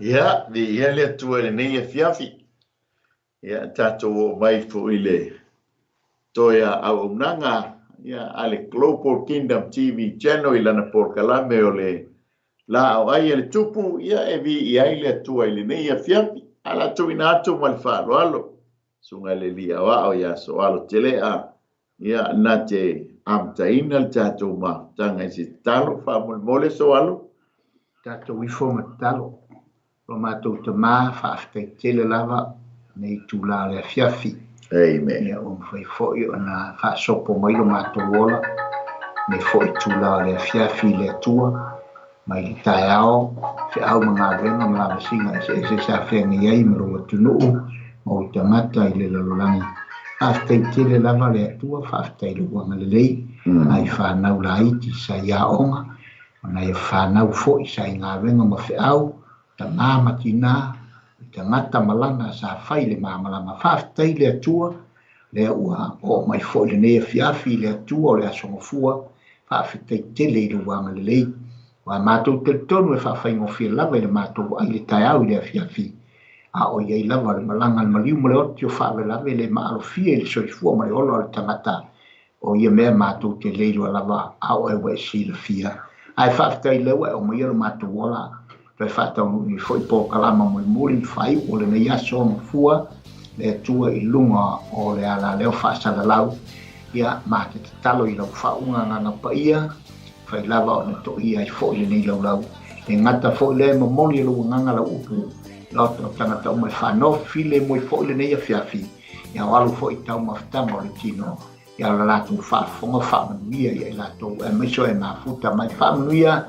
Ia, viia le Atua i lenei afiafi. Ia, tatou oo mai foi i le toe auaunaga ia, a le Global Kingdom TV Channel i lana polokalame o le Laau Ai a le Tupu, ia e viia ai le Atua i lenei afiafi. Ae o le a tuuina atu ma le faaaloalo, Susuga i le Alii Aoao ia Soalo Telea, ia, na te amataina le tatou mafutaga i se tatalo. Faamolemole Soalo. Tatou ifo ma tatalo. Lo matou Tama, faafetai tele lava lenei itula o le afiafi. Amen. Ia ua mafai foi ona faasopo mai lo matou ola lenei foi itula o le afiafi i le Atua mai le taeao, feau ma galuega ma lavasiga eseese sa feagai ai ma lou atunuu ma ou tagata i le lalolagi. Faafetai tele lava le Atua, faafetai i lou agalelei, nai fanau laiti sa i aoga, o nai fanau foi sa i galuega ma feau, tama ma tina, o tagata ma lana sa fai le malamalama. Faafetai i le Atua, lea ua oo mai foi lenei afiafi i le Atua o le Aso Gafua, faafetai tele i lou agalelei. Ua matou talitonu e faafaigofie lava i le matou vaai i le taeao i le afiafi, a o i ai lava le malaga a le maliu ma le oti o faalavelave le maalofia i le soifua ma le ola o le tagata. O ia mea matou te le iloa lava, a o oe ua e silafia. Ae faafetai lea ua e aumaia lo matou ola, toe faataunuu nei foi polokalama mulimuli ma faaiu o lenei aso Gafua, le Atua i luga o le alaleo faasalalau. Ia, ma te tatalo i lau faauuga agaga paia, fai lava ona toia ai foi lenei laulau. E gata foi lea e momoli e lou agaga lau upu, loto o tagata uma e faanofi filemu ai foi lenei afiafi, ia o alu foi i taumafataga o le tino, ia la latou faafofoga faamanuia ia i latou, aemaise o e mafuta mai faamanuia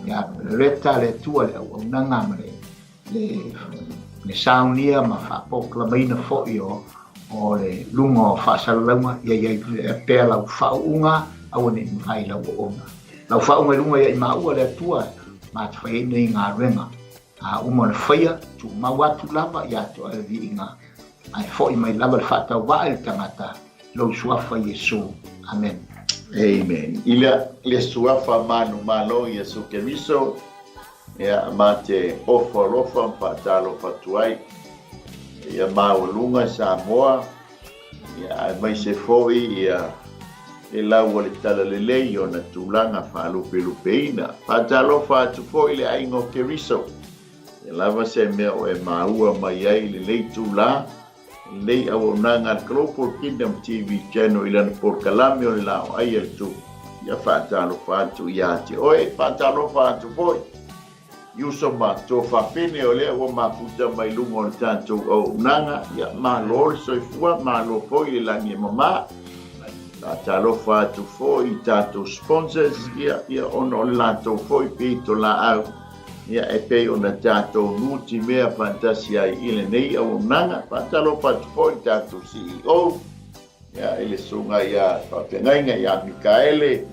ia Loretta, le Atua, le auaunaga ma le le, le saunia ma faapolokalamaina foi o o le luga o faasalalauga, ia i ai pea lau faauuga, aua ne i mafai lau auauna. Lau faauuga i luga ia i maua le Atua, ma te fai ai nei galuega. A uma ona faia, tumau atu lava ia te oe le viiga, ae foi mai lava le faatauvaa i le tagata, i lou Suafa Iesu. Amene. Amen. I le Suafa manumalo Iesu Keriso, ia, ma te ofo alofa ma faatalofa atu ai ia maualuga Samoa, ia, aemaise foi ia le lau o le talalelei i ona tulaga faalupelupeina. Faatalofa atu foi le aiga o Keriso, ia lava se mea o e maua mai ai i lenei itula, lenei auaunaga a le Global Kingdom TV Channel i lana polokalame o le Laoai a le Tupu. Ia faatalofa atu ia te oe, faatalofa atu foi i uso ma tuafafine o lea ua mafuta mai luga o le tatou auaunaga. Ia malo le soifua, malo foi le lagi e mama. Faatalofa atu foi i tatou sponsors, ia, ia ona o le latou foi pitolaau, ia e pei ona tatou nutimea faatasi ai i lenei auaunaga. Faatalofa atu foi i le tatou CEO, ia, i le susuga ia Faafeagaiga ia Mikaele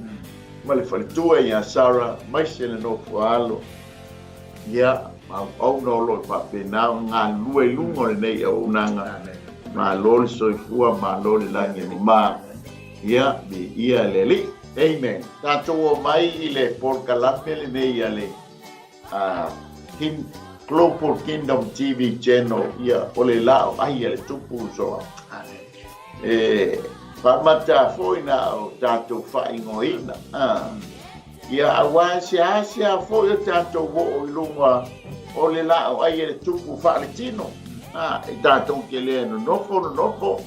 ma le faletua ia Sarah, aemaise le nofo alo, ia, ma auauna o lo o faapena ona galulue i luga o lenei auaunaga. Malo le soifua, malo le lagi e mama. Ia, viia le Alii. Amen. Tatou omai i le polokalame lenei a le Global Kingdom TV Channel, ia, o le laoai a le Tupu Soa. E faamata foi na o tatou faaigoaina. Ia, aua e seasea foi o tatou oo i luga o le laoai a le Tupu faaletino. E tatou te le nonofo nonofo,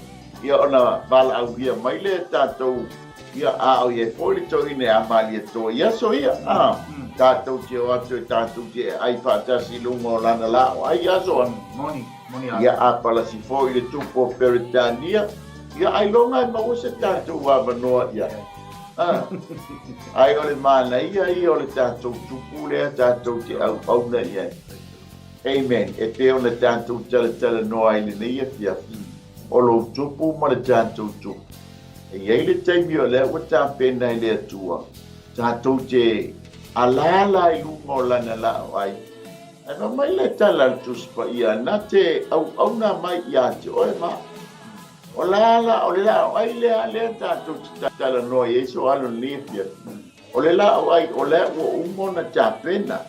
ia ona valaaulia mai lea e tatou, ia a o i ai foi le toeaina e Amalietoa i aso ia, a, tatou te o atu e tatou te ai faatasi i luga o lana laoai aso a. Moni, moni a. Ia a palasi foi le Tupu o Peretania, ia ailoga e maua se tatou avanoa i ai. A, ai o le manaia ia o le tatou Tupu lea tatou te auauna i ai. Amen. E pei ona tatou talatalanoa ai lenei afiafi, o lou Tupu ma le tatou Tupu. E i ai le taimi o lea ua tapena e le Atua tatou te alaala i luga o Lana laoai. Ae fai mai le tala a le Tusi Paia, Na te auauna mai ia te oe ma o la la o le laoai lea lea tatou te talanoa i ai so alo lenei afiafi. O le laoai o lea ua uma ona tapena.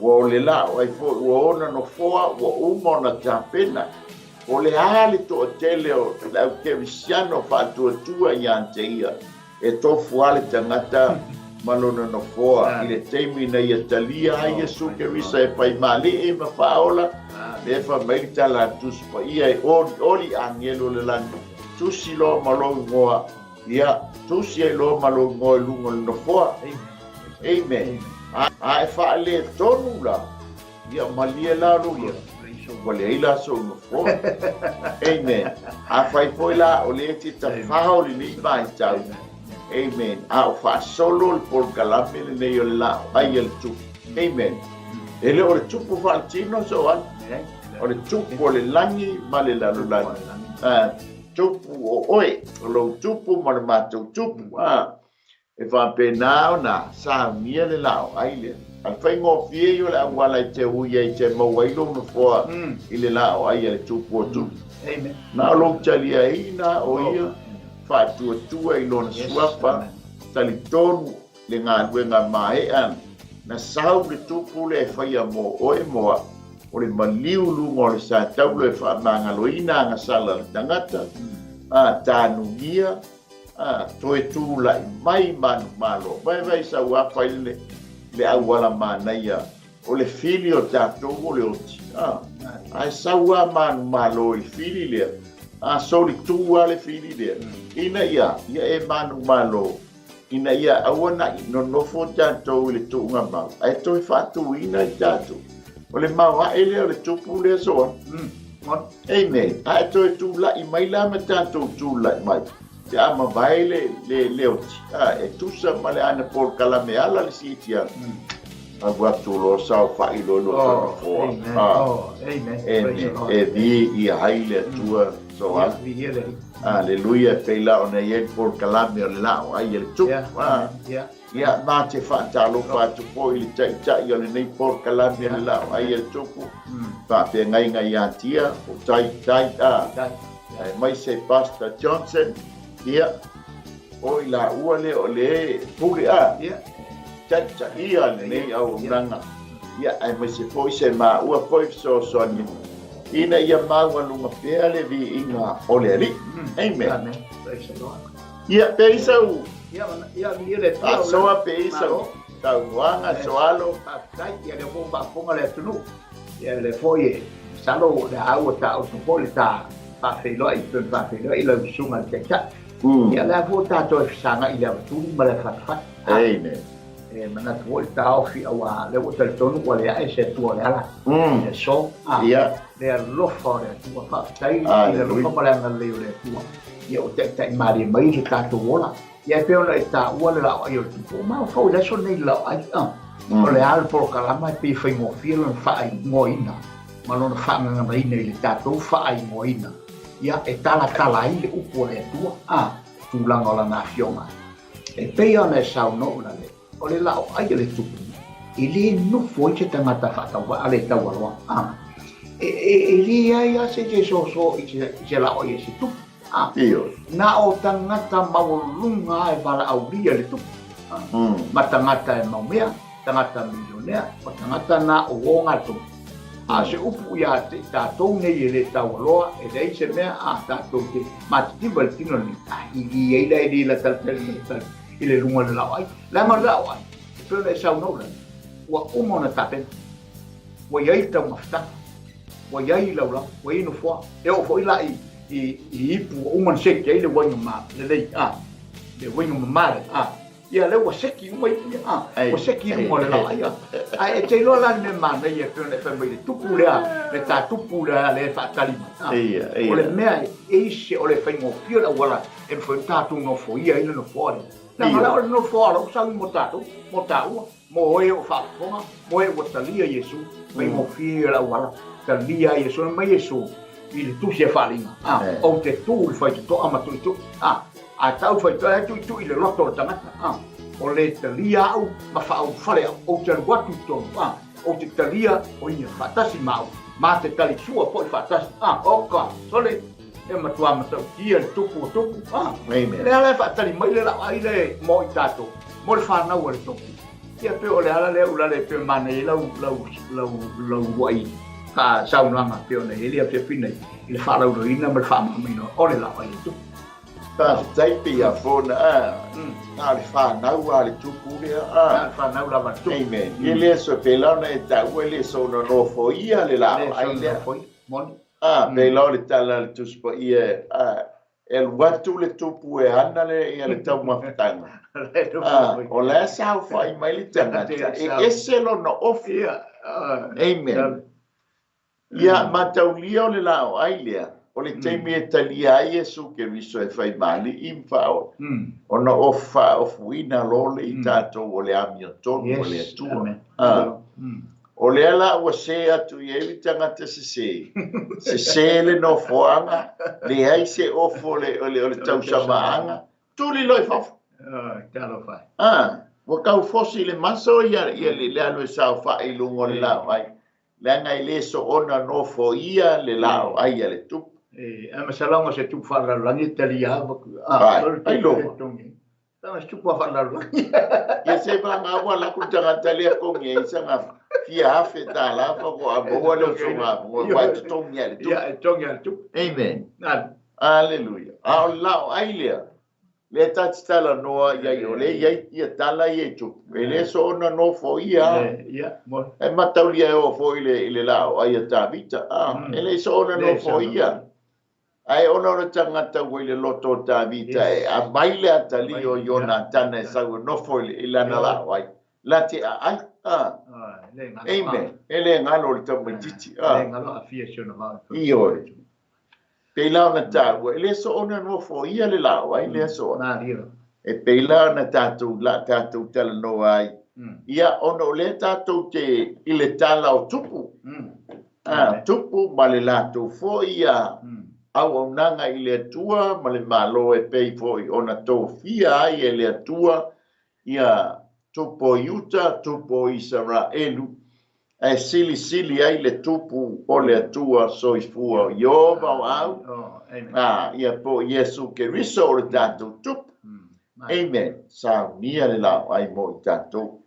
Ua o le laoai foi ua ona nofoa ua uma ona tapena. O le a le toatele o le au kerisiano faatuatua ia te ia e tofu lava le tagata ma lona nofoa i le taimi na ia talia ai Iesu Kerisa e faimalii ma faaola, lea fai mai le tala a le Tusi Paia e olioli agelu o le lagi, tusi loa ma lou igoa, ia, tusi ai loa ma lou igoa i luga o le nofoa. Amen. A e faaletonu la, ia malie la lou loto, ua leai la sou nofoa. Amen. Afai foi la o lea e te tafao lenei vaitau, amen, a o faasolo le polokalame lenei o le laoai a le Tupu. Amen. E le o le Tupu faaletino so ai, o le Tupu o le lagi ma le lalolagi. Tupu o oe, o lou Tupu ma le matou Tupu. E faapena ona saunia le laoai lea. A le faigofie ia o le auala e te ui ai te maua ai lou nofoa i le laoai a le Tupu o Tupu. Na o lou taliaina o ia faatuatua i lona suafa, talitonu le galuega maea na sau le Tupu lea e faia mo oe mo au. O le maliu luga o le satauro e faamagaloina agasala a le tagata, a tanugia A, toe tulai mai manumalo. Vaivai sau afa i le, le auala manaia o le fili o tatou o le oti. A, ae sau a manumalo i le fili lea. A, soli tu a le fili lea. Ina ia, ia e manumalo, ina ia aua na'i nonofo tatou i le tuuga mau, ae toe faatuina i tatou. O le maoae lea o le tupu lea soa. Amen. A e toe tulai mai la ma tatou tulai mai, pe a mavae le, le, le oti, a, e tusa ma le ana polokalame ala le siitiaga. Alu atu loa saofai loa lo oh, nofoa. Amen. A, oh, amen. Amen. E vi ia ai le Atua so a. Aleluia, pei la ona i ai le polokalame o le laoai e le Tupu. Yeah. Yeah. Ia, ma te faatalofa atu foi i le Taitai o lenei polokalame o le Laoai a le Tupu, faafeagaiga ia Tia, o Tai Tai a, aemaise Pastor Johnson, ia, o i laua lea o le pule a, taitaia lenei auaunaga, ia, aemaise foi se maua foi fesoasoani ina ia maualuga pea le viiga o le Alii. Amen. Ia, pe i sau faasoa, pe i sau saunoaga, soalo. Faafetai, ia lea foi ua faafofoga le atunuu. Ia lea foi e masalo o le a ua taoto foi le ta faafeiloai pei ona faafeiloai lau susuga i le Taitai. Ia lea foi ua tatou e fesagai i le avatuli ma le afatufatu. Amen. E manatu foi le taofi aua lea ua talitonu ua le ae se Atua o le ala i le aso. Ia. Le alofa o le Atua, faafetai i le alofa ma le agalelei o le Atua. Ia ua taitai malie mai lo tatou ola. Ia e pei ona e taua le laoai o le tupu, ua mafaufau i le aso lenei i le laoai, o le a le polokalama e pei e faigofie lona faaigoaina ma lona faagaganaina i le tatou faaigoaina, ia e talatala ai le upu a le Atua, tulaga o lana afioga. E pei ona e saunoa lale, o le laoai a le tupu, e le nofo ai se tagata faatauvaa le taualoa. E leai lava se isi e soso i se laoai a se tupu. Na o tagata maualuluga e valaaulia le tupu. Ma tagata e maumea, tagata milionea, o tagata na o ogatotonu. A o se upu ia te i tatou nei e le taualoa, e leai se mea a tatou te matitiva i le tino lenei, a i ai la e le latalatali i le luga o le laoai. Leaga o le laoai, e pei ona e saunoa lale, ua uma ona tapena. Ua i ai le taumafataga, ua i ai laulau, ua i ai nofoa. E oo foi la i, i, i ipu ua uma ona seki ai le uaiga ma lelei, a, le uaiga mamale, a. Ia lea ua seki uma ipu ia, a, ua seki i luga o le laoai, a. Ae e te iloa la le mea manaia e pei ona e fai mai le tupu lea, le ta tupu lea lea e faatali mai, a. O le mea e ese o le faigofie o le auala e mafai ona tatou nofoia ai le nofoa lea. Leaga la o le nofoa o lau sau mo tatou, mo taua, mo e o faafofoga, mo e ua talia Iesu, faigofie ia le auala, talia ai Iesu, mai Iesu i le tusi a faaaliga, a, ou te tu i le faitotoa ma tuitui, a, a tau le faitotoa, e tuitui i le loto o le tagata, a, o le talia au ma faaulufale au, ou te alu atu i totonu, a, ou te talia o ia faatasi ma au, ma te talisua foi faatasi, a, oka, sole, E matua matautia le tupu o tupu. Ah, Amen. Le ala e faatali mai le laoai le mo i tatou, mo le whanau a le tupu. Ia pe o le ala lea ulale e pei ona manaia ai lau lau lau lau uluai saunoaga pei ona i ai le afiafi nei i le faalaulauina ma le faamalamalamaina o le laoai a le tupu. Faafetai pei a fona a na o le fanau a le tupu lea a. Na o le fanau lava a le tupu. Amen. E le so pei la ona e taua e le soona nofoia le laoai lea. Nofoia, moni. A, pei la o le tala a le Tusi Paia a e alu atu le tupu e ana le ia le taumafataga. A, o la e saofai mai le tagata e ese lona ofu. Amen. Ia, mataulia o le laoai lea, o le taimi e talia ai Iesu Keriso e fai ma Alii ma Faaola, ona ofu faaofuina loa le i tatou o le amiotonu a le Atua. A, o lea la ua se atu i ai le tagata sese, sese le nofoaga, leai se ofu o le, o le, o le tausamaaga, tuli loa i fafo. A, ua tau fosi i le maso ia, ia le alu e saofai i luga o le laoai. Leaga e le soona nofoia le laoai a le tupu. E, ae masalo se tupu faalelalolagi e talia Ai, ai loma. Tanga se tupu faalelalolagi. Ia se vanga ua la ku tagata lea kongi ai sanga fia afe tālā fa ko a maua le usoga mo wa e totogi a le tupu. Ia, e totogi a le tupu. Amen. Aleluia. A o le laoai lea, Lea ta te talanoa i ai, o lea e i ai ia tala ia i tupu, e le soona nofoia a. E mataulia e oo foi i le laoai a Tavita, a, e le soona nofoia. Ae ona o le tagata ua i le loto o Tavita e aumai le atalii o Ionatana e sau e nofo i lana laoai, la te aai, a. Amen. E le galo le tamaitiiti, a. Ioe. Pei la ona taua, e le soona nofoia le laoai le aso. E pei la ona tatou la tatou talanoa ai. Ia, ona o lea tatou te i le tala o tupu. A, tupu ma le latou foi ia auaunaga i le Atua ma le Malo e pei foi ona tofia ai e le Atua ia tupu o Iuta, tupu o Isaraelu, ae silisili ai le tupu o le Atua soifua o Ieova o Au, a, ia po o Iesu Keriso o le tatou tupu. Amen. Saunia le laoai mo i tatou.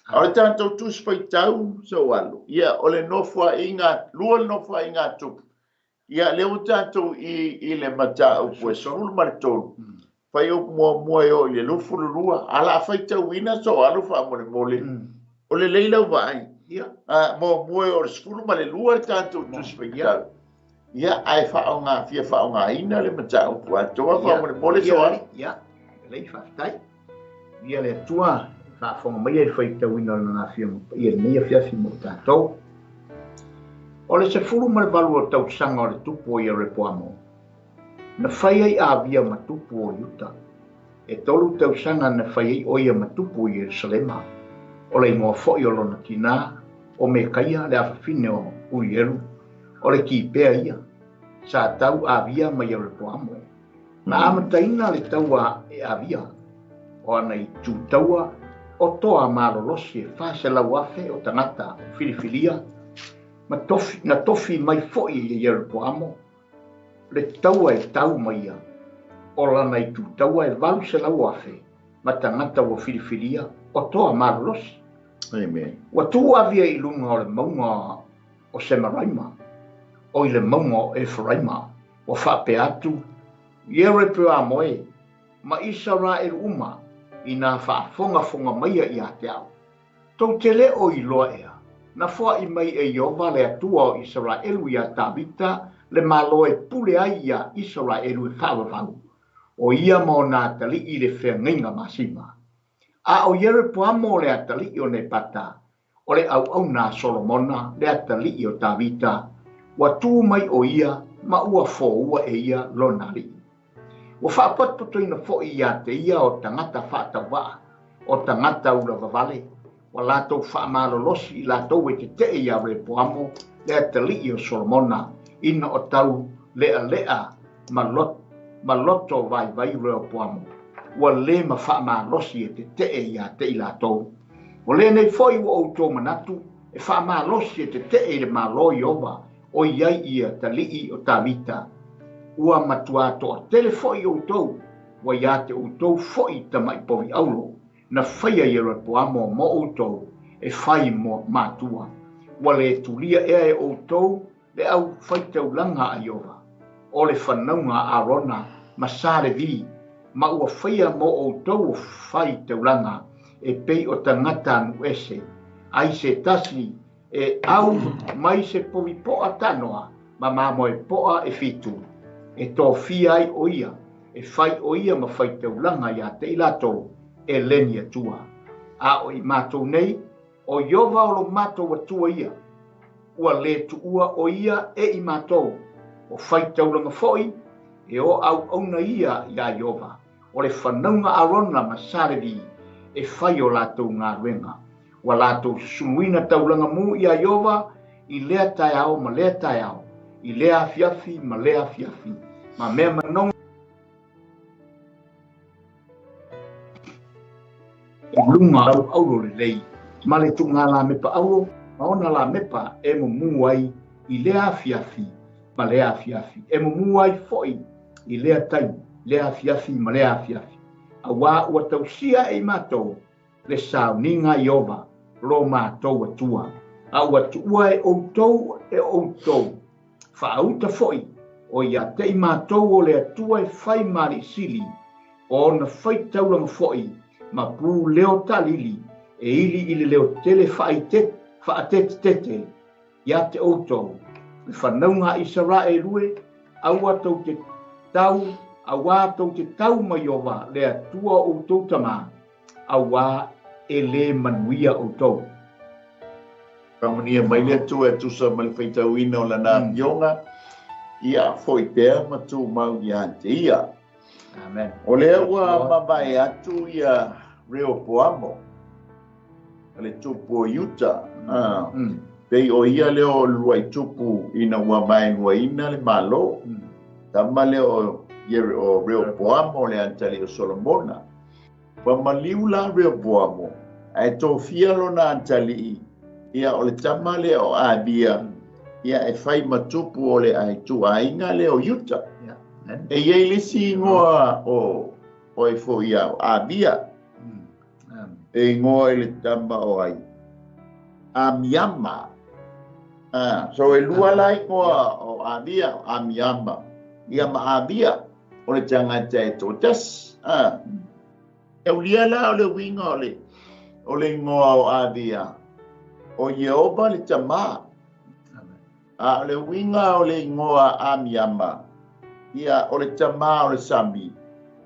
A o le tatou Tusi Faitau, Saualu, ia, o le nofoaiga, lua le nofoaiga a tupu, Ia, lea ua tatou i i le mataupu e 13, fuaiupu muamua e oo i le 22, a la faitauina sou alu faamolemole, o lelei lau vaai. Ia. A, muamua e oo i le 12 le tatou Tusi Faitau. Ia, ae faaaoga, fia faaaogaina le mataupu atoa faamolemole sou alu. Ia, lelei, faafetai. Ia le Atua e faafofoga mai ai le faitauina o Lana Afioga Paia i lenei afiafi mo tatou. O le 18 o tausaga o le tupu o Ierepoamo, na fai ai Avia ma tupu o Iuta. E tolu tausaga na fai ai o ia ma tupu i Ierusalema. O le igoa foi o lona tinā, o Mekaia le afafine o Urielu, o le Kipea ia, sa tau Avia ma Ierepoamo. Na amataina le taua e Avia, o ana itu taua, o toa malolosi e 400,000 o tagata filifilia, ma tofi, na tofi mai foi e Ieropoamo le taua e tau ma ia, o lana itu taua e 800,000 ma tagata ua filifilia o toa malolosi. Amen. Ua tu Avia i luga o le mauga o Semaraima, o i le mauga o Eferaima, Ua faapea atu Ieropoamo e, ma Isaraelu uma, inā faafogafoga maia ia te au. Tou te le o iloa ea, na foai mai e Ieova le Atua o Isaraelu iā Tavita le malo e pule ai iā Isaraelu e faavavau, o ia ma ona atalii i le feagaiga masima. A o Ieropoamo le atalii o Nepata, O le auauna a Solomona le atalii o Tavita, ua tu mai ʻo ia ma ua fōua e ia lona alii. Ua faapotopotoina foi ia te ia o tagata faatauvaa, o tagata ulavavale, ua latou faamalolosi i latou e teteʻe iā Repoamo le atalii o Solomona, ina o tau leʻaleʻa ma ma loto vaivai Reopoamo, ua le ma faamalosi e teteʻe ia te i latou. O lenei foi ua outou manatu e faamalosi e teteʻe i le Malo Ieova o i ai ia taliʻi o Tavita. Ua matuā toatele foi outou, ua ia te outou foi tamaʻi povi ʻaulo. na faia Ieropoamo mo outou e fai mo matua. Ua le tulia ea e outou le aufaitaulaga a Ieova, o le fanauga a Arona ma sa Levi, ma ua faia mo outou o faitaulaga e pei o tagata anuʻu ese, ai se tasi e ʻau mai se povi poʻa tanoa ma mamoe poʻa e fitu, e tofia ai ʻo ia, e fai ʻo ia ma faitaulaga iā te i latou e leni Atua. A ʻo i matou nei, ʻo Ieova o lo matou Atua ia, ua lē tuʻua ʻo ia e i matou, o faitaulaga foʻi, e o ʻauʻauna ia iā Ieova, o le fanauga Arona ma sa Levi, e fai o latou galuega. Ua latou susuluina taulaga mū iā Ieova i lea taeao ma lea taeao, i lea afiafi ma lea afiafi, ma mea manogi i luga o auro lelei, ma le tuʻuga lamepa auro ma ona lamepa e mumu ai i lea afiafi ma lea afiafi, e mumu ai foʻi i lea taimi, lea afiafi ma lea afiafi, auā ua tausia e i matou le sauniga Ieova lo matou Atua, a ua tuʻua e ʻoutou e ʻoutou faauta foʻi o ia te i matou o le Atua e fai ma aliʻi sili, o ona faitaulaga foʻi ma pū leo taʻalili e ili i le leo tele faatetetete iā te ʻoutou, le fanauga a Isaraelu e, aua tou te tau, auā tou te tau ma Ieova le Atua o ʻoutou tamā, auā e lē manuia ʻoutou. Faamanuia mai le Atua e tusa ma le faitauina o Lana Afioga, ia foʻi pea ma tumau iā te Ia. Amen. O lea ua mavae atu ia Reopoamo, le tupu o Iuta, pei o ia lea o le uluai tupu ina ua vaeluaina le Malo. Tama lea o Reopoamo le atalii o Solomona. Ua maliu la Reopoamo, ae tofia lona atalii, ia o le tama lea o Abia, ia e fai ma tupu o le ituaiga lea o Iuta. E i ai le isi igoa o ai foi ia o Abia, e igoa i le tama o ai? Amiama. So e lua la igoa o Abia, o Amiama, ia ma Abia, o le tagata e toatasi. E aulia la o le uiga o le, o le igoa o Abia, o Ieova le tamā. A o le uiga o le igoa Amiama, ia o le tamā o le sami,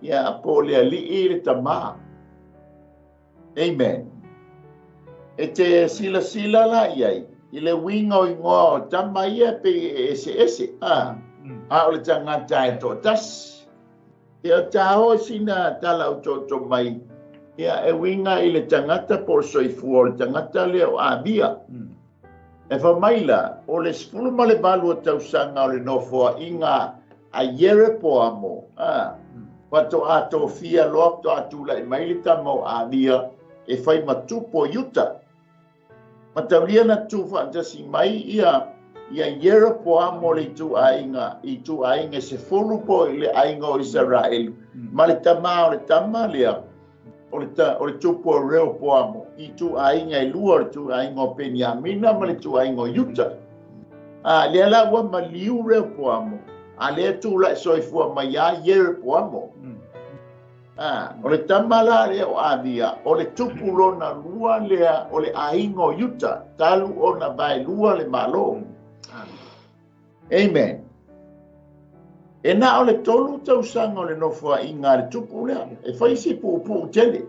ia po o le aliʻi le tamā. Amen. E te silasila la i ai i le uiga o igoa o tama ia pei e eseese, a, a o le tagata e toatasi. Ia tāoa sina tala otooto mai, ia e uiga i le tagata po o le soifua o le tagata lea o Abia. E fai mai la, o le 18 o tausaga o le nofoaiga a Ierepoamo, a, faatoa tofia loa faatoa tulai mai le tama o Abia e fai ma tupu o Iuta. Mataulia na tuufaatasi mai ia ia Ieropoamo le ituaiga i ituaiga e sefulu po i le aiga o Isaraelu, ma le tamā o le tama lea o le ta, o le tupu o Reopoamo i ituaiga e lua, o le ituaiga o Peniamina ma le ituaiga o Iuta. A lea la ua maliu Reopoamo, a lea tulaʻi soifua mai a Ieropoamo. A, o le tama la lea o Abia, o le tupu lona lua lea o le aiga o Iuta, talu ona vaelua le Malo. Amen. E na o le 3 tausaga o le nofoaiga a le tupu lea, e fai si puupuu tele.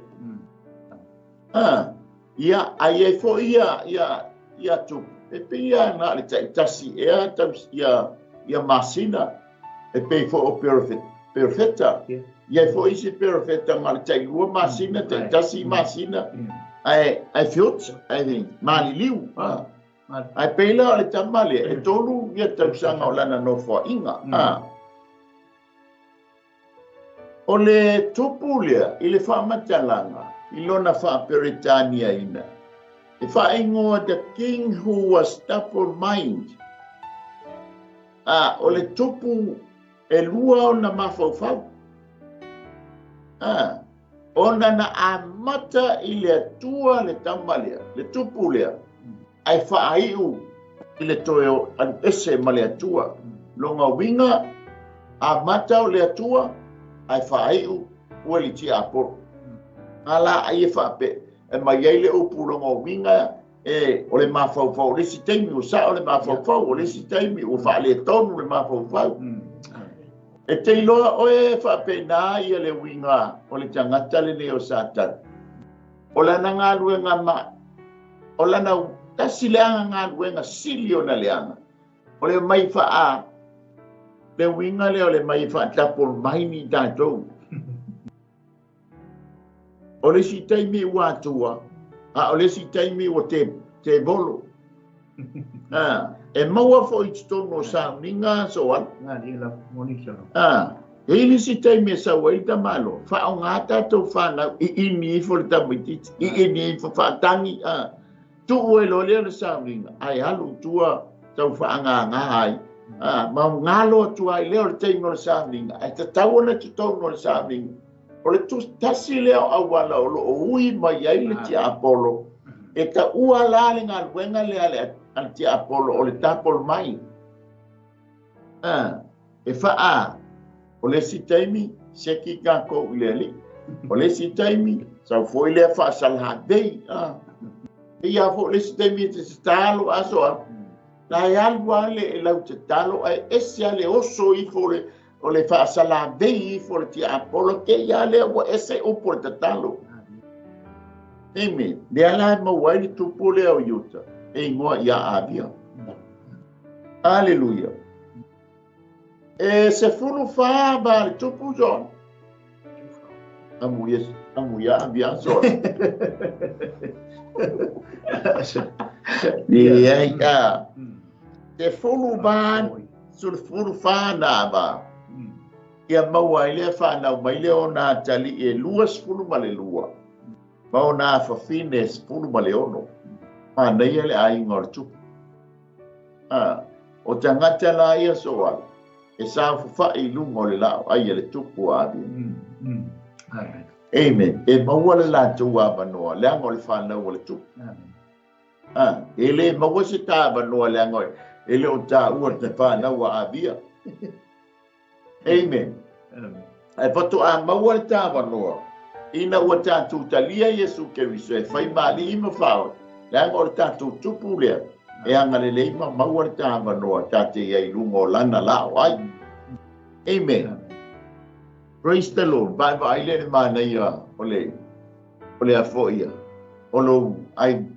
A, ia, a i ai foi ia, ia, ia tupu, e pei lava na o le taitasi ea taus, ia, ia masina, e pei foi o perofeta. I ai foi isi perofeta na o le tailua masina, taitasi masina, ae, ae feoti, ae maliliu. Ae pei la o le tama lea, e 3 ia tausaga o lana nofoaiga. O le tupu lea i le faamatalaga i lona faa-Peretaniaina, e faaigoa The King Who Was Double Mind. A, o le tupu e lua ona mafaufau. A, Ona na amata i le Atua le tama lea, le tupu lea, ae faaiu i le toe alu ese ma le Atua. Lona uiga, amata o le Atua, ae faaiu ua le tiapolo. A la ai e faape, e mai ai le upu lona uiga, e o le mafaufau o le isi taimi ua sao le mafaufau, o le isi taimi ua faaletonu le mafaufau. E te iloa oe e faapena ia le uiga o le tagata lenei o Satani. O lana galuega ma o lana tasi leaga galuega sili ona leaga. O le mai faa le uiga lea o le mai faatapolo mai ni tatou. O le isi taimi ua atua, a o le isi taimi ua te volo. E maua foi i totonu o sauniga so ala. E i le isi taimi e sau ai le tamaloa, faaaoga tatou fanau i ini ifo le tamaitiiti, i ini ifo faatagi, tuu ai loa lea o le sauniga, ae alu i tua tau faagaga ai. Ma galo atu ai lea o le taimi o le sauniga, ae tatau ona totonu o le sauniga. O le tasi lea o auala o loo ui mai ai le tiapolo, e taua la le galuega lea a le tiapolo o le tapolo mai. E faa, o le isi taimi, seki tatou i le alii. O le isi taimi, sau foi lea faasalavei. E ia foi le isi taimi e te tatalo aso a. La e alu lava le lau tatalo, ae ese lava le oso ifo o le faasalavei ifo le tiapolo, te ia lea ua ese upu o le tatalo. Amen. Lea la e maua ai le tupu lea o Iuta, e igoa ia Avia. Aleluia. E 14 ma le tupu John. Amu ia Avia so. Ia ia. 14 14 na ba. Ia maua ai lea whanau mai lea o nā tali e 22. Ma o nā whawhine 16. Manaia le aiga o le tupu. O tagata la ia so ala, e saofafai i luga o le laau ai a le tupu o Avia. Amen. E maua le latou avanoa, leaga o le whanau o le tupu. E le maua se ta avanoa leaga e le o tāua te whanau a Avia. Amen. Ae faatoa maua le ta avanoa, ina ua tatou talia Iesu Keriso e fai maali'i ma faaola, leaga o le tatou tupu lea, e agalelei ma maua le ta avanoa ta te ia i luga o lana laau ai. Amen. Praise the Lord. Vaevaai lea le manaia o le afo ia, o lou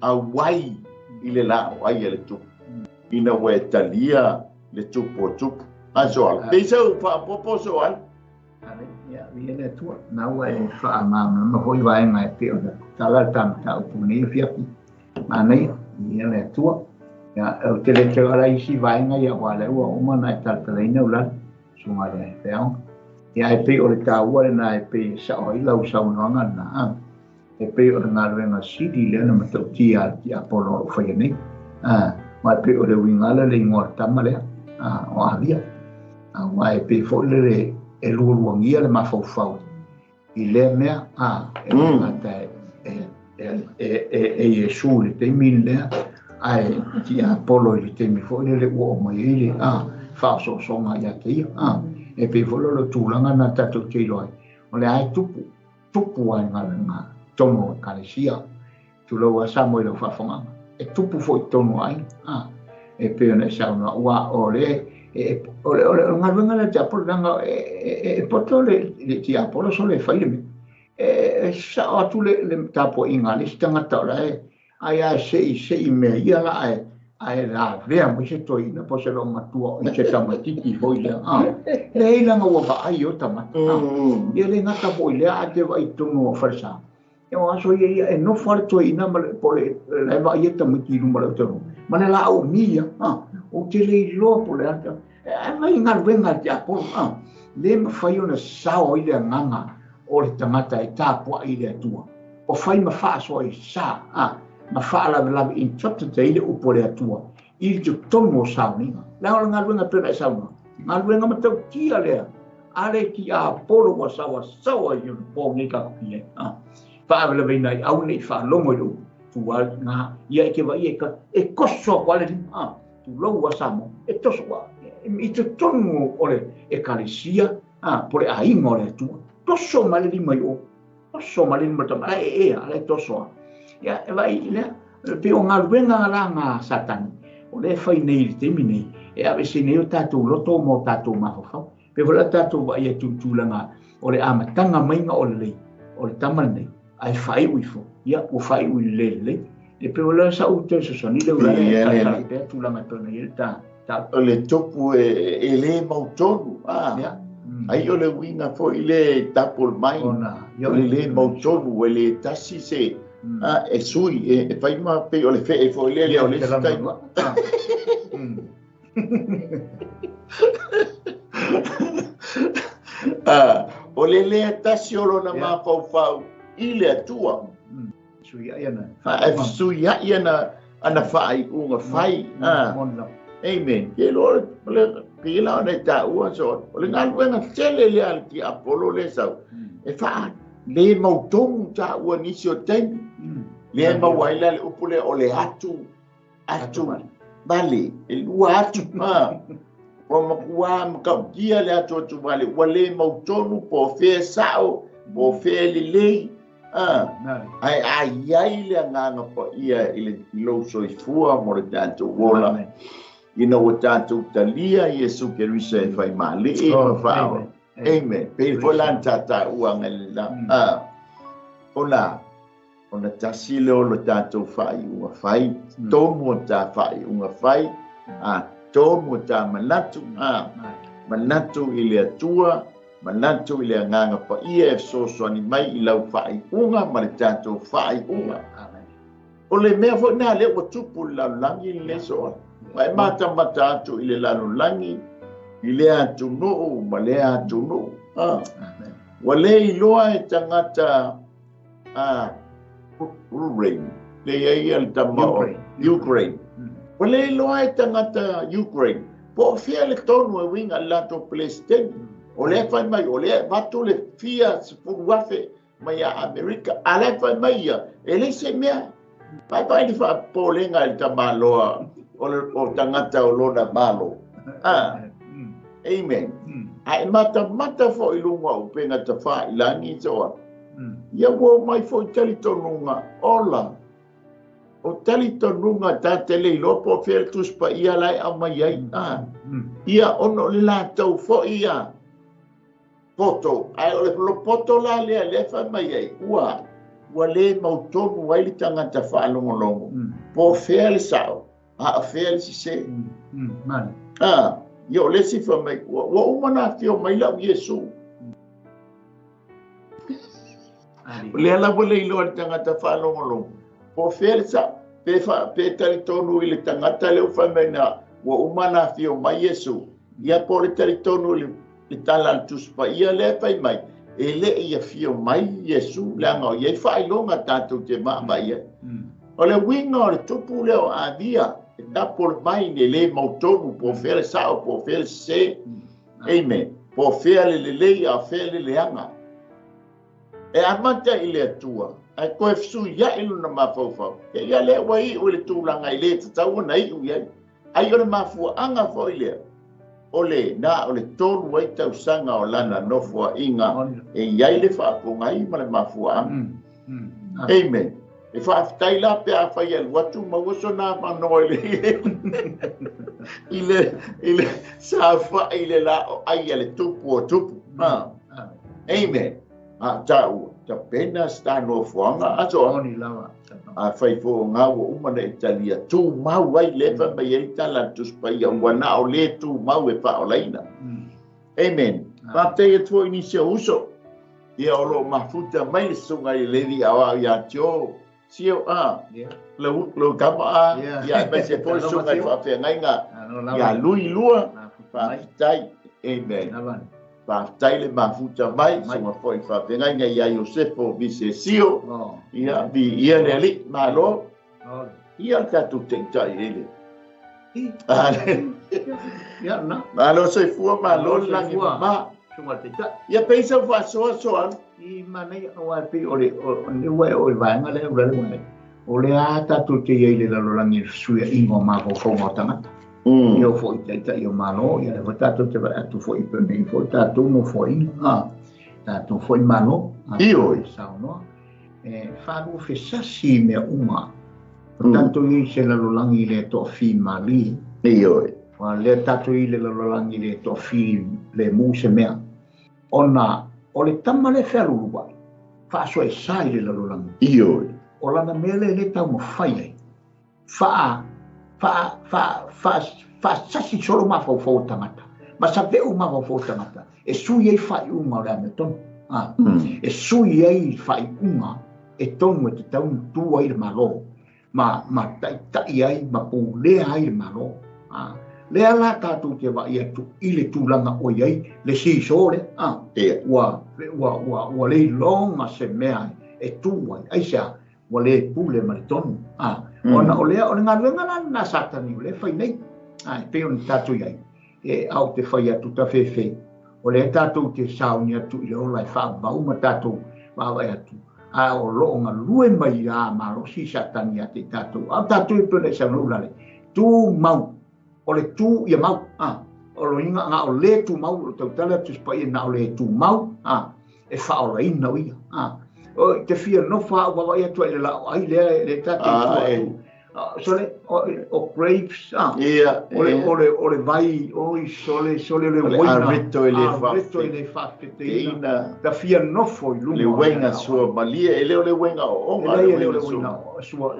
auai i le laau ai a le tupu. Ina ua e talia le tupu o tupu. A so ala. Pei sau faapopo so ala. Ia, ia le Atua. Na ua e faamalamalama foi vaega e pei ona tala le tamataupu nei afiafi. Manaia, ia le Atua. Ia, ou te le tau ala isi vaega ia aua lea ua uma ona e talatalaina au lalo, susuga i le feaoga. Ia, e pei o le taua lena e pei e sao ai lau saunoaga lena. E pei o le galuega sili lea na matautia a le tiapolo o loo faia nei. Aua e pei o le uiga lea le igoa o le tama lea, o Avia. Aua e pei foi lele e lualuagia le mafaufau i lea mea, e le gata e Iesu i le taimi lea, ae tiapolo i le taimi foi lele ua oo mai ai le faaosoosoga ia te ia. E pei foi lele o le tulaga na tatou te iloa ai, o lea e tupu. Tupu ai galuega tonu o Ekalesia. Tulou a Samoa i lau faafofogaaga. E tupu foi tonu ai, e pei ona e saunoa, ua o le o le o le galuega lea tiapolo, leaga e poto le tiapolo sole e fai le mea. E sao atu le tapuaiga a le isi tagata o la e ai a sei sei mea ia la ae ae lavea mai se toeaina po o se loomatua i se tamaitiiti foi lea. Leai leaga ua vaai o tamata. Ia le gata foi lea ae te vaai i totonu o falesa. Ia o aso ia ia e nofo lava le toeaina ma le po o le la e vaaia tamaiti i luma o le autalavou ma le laau umi ia. Ou te le iloa po o le a ae mai galuega a le tiapolo. Le mafai ona sao ai le agaga o le tagata e tapuai i le Atua. O fai ma faasoa i sa, ma faalavelave interpreted ai le upu a le Atua i totonu o sauniga. Leaga o le galuega e pei ona e saunoa, galuega matautia lea A le tiapolo ua saoasaoa i ona po nei tatou te i ai. A, faalavelaveiina ai aua ne i faalogo i le upu tua na ia e te vaai e e toso atu lava le lima. A, tulou a Samoa, e toso ua i totonu o le ekalesia, a, po o le aiga o le Atua. Toso mai le lima i o. Toso mai le lima o le tama, la e ea, la e toso a. Ia, e vaai i lea, e pei o galuega la na Satani, o lea e fai nei i le taimi nei, e aveese nei o tatou loto ma o tatou mafaufau. Pei foi la tatou vaai atu i le tulaga o le amataga maiga o le o le tama lenei, ae faaiu ifo, ia, ua faaiu i le le lelei. E pei o le sa'u toe fesoasoani lea ua e talatala pea tulaga e pei ona i ai le ta ta. O le tupu e le mautonu, a. Ai o le uiga foi lea e double mind, o le le mautonu, ua le tasi se, a, e sui, e fai ma pei o le fee foi lea, o le isi taimi. O le le tasi o lona mafaufau i le Atua. E fesuiai ana ana faaiuga fai. Amen. Ke loa le pei la ona e taua so o le galuega tele lea a le tiapolo lea sau e faa le mautonu taua nisi o taimi. Lea e maua ai la le upu lea o le atu atu vale, e lua atu ma ua matua matautia le atu atu vale, ua le mautonu po o fea e sao, po o fea e lelei, a, ae a i ai le Agaga Paia i le i lou soifua mo le tatou ola, ina ua tatou talia Iesu Keriso e fai malie ma faaola. Amen. Pei foi la na tautaua agai le la, a, ona Ona tasi lea o le tatou faaiuga fai, tonu o ta faaiuga fai, a, tonu o ta manatu, a, manatu i le Atua, manatu i le Agaga Paia e fesoasoani mai i lau faaiuga ma le tatou faaiuga. O le mea foi lena lea ua tupu i le lalolagi lenei soa. Ma e matamata atu i le lalolagi, i lea atunuu ma lea atunuu. A, ua le iloa e tagata a Ukraine, le i ai ia le tama o Ukraine. Ua le iloa e tagata Ukraine po o fea le tonu e uiga i le latou Peresetene. O lea e fai mai, o lea e avatu le fia 10,000 mai ia Amerika, a o la e fai mai ia, e leai se mea. Vaivai le faapopolega i le tamaloa o tagata o lona Malo. A, amen. A e matamata foi i luga o upega tafailangi so Ia ua omai foi talitonuga ola. O talitonuga ta te le iloa po o fea le Tusi Paia la e aumai ai. A, ia ona o le latou foi ia poto, ae o le poto la lea lea e fai mai ai, ua ua le mautonu ai le tagata faalogologo po o fea le sao, a o fea le sese. A, ia o le isi fai mai, ua ua uma ona afio mai lau Iesu. O lea lava le iloa le tagata faalogologo. Po o fea le sao, pe, fa, pe talitonu i le tagata lea ua fai mai na, ua uma ona afio mai Iesu, ia po o le talitonu i le, le tala a le Tusi Paia lea e fai mai, e le i afio mai Iesu, leaga o i ai faailoga tatou te vaavaai ai. O le uiga o le tupu lea o Avia, e tapolo mai e le mautonu po o fea le sao, po o fea le sese. Amen. Po o fea le lelei a o fea le leaga. E amata i le Atua, ae toe fesuiai lona mafaufau. Ia ia lea ua iu i le tulaga e le tatau ona iu i ai. Ai o le mafuaaga foi lea, o le na o le 3 ai tausaga o lana nofoaiga e i ai le faapogai ma le mafuaaga. Amen. E faafetai la pe afai e alu atu maua sona avanoa i le i le i le saofai i le la o ai a le tupu o tupu. Ha. Amen. A taua, tapena se ta nofoaga aso. Moni lava. Afai foi o ngā ua uma na e talia, tumau ai le fai mai ai tala a le Tusi Paia, ua na o le tumau e faaolaina. Amen. Faafetai atu foi i nisi o uso, ia o lo o mafuta mai le susuga i le Levi Aoao ia Tio, Sio, a, lau, lau tama a, ia aemaise foi le susuga i faafeagaiga ia Lui Lua, faafetai. Amen. Faafetai le mafuta mai, susuga foi i faafeagaiga ia Iosefo Visesio, ia, viia le Alii, malo. Ia le tatou taitai e le. Malo soifua, malo le lagi mama. Susuga i le Taitai. Ia pei sau faasoasoa. I manaia aua e pei o le o le ua e oo i le vaega lea Ulaleo ai, o lea lava tatou te i ai i le lalolagi i le fesuiaiga o mafaufauga o tagata. E oo foi i taitai o Malo, ia lea foi tatou te vaai atu foi pei ona i ai foi le tatou nofoaiga, a, tatou foi Malo, a, Ioe. Saunoa, e faaluafesasi i mea uma. O tatou i ai i se lalolagi le toafimalie. Ioe. Ua lea tatou i le lalolagi le toafilemu se mea. Ona o le tama lea fealuluai, faasoesa i le lalolagi. Ioe. O lana mea lea e le taumafai ai, faa, faa, faa, faa, faasasi solo mafaufau o tagata, ma save'u mafaufau o tagata, e sui ai faaiuga o le amiotonu. A, e sui ai faaiuga e tonu e tatau ona tu ai le Malo. Ma, ma taitai ai ma pulea ai le Malo. A, lea la tatou te vaai atu i le tulaga o i ai le seesaw lea. A, ua, ua, ua, ua le iloga se mea e tu ai. Aisea? Ua le pule ma le tonu. A, ona o lea, o le galuega la lena a Satani o lea e fai nei. A, e pei ona tatou i ai. E, a ou te fai atu tafefe, o lea tatou te sauni atu i le ola e faavau ma tatou vaavaai atu, a o lo o galue mai lava malosi Satani ia te i tatou. A o tatou e pei ona e saunoa Ulale, tu mau, o le tu ia mau, a, o loiga na o le tumau, o le tautala atu i se paia na o le tumau, a, e faaolaina o ia. A, o te fia nofo a ou vaavaai atu ai i le laoai lea, le tatou tua atu. Sole, o grapes, ah. Ia, o le, o le, o le vai, oi, sole, sole, le uaina. O le areto e le areto e le faafeteina. Ta fia nofo i luga. Le uaina sua malie, e le o le uaina o onga. E le o le uaina sua,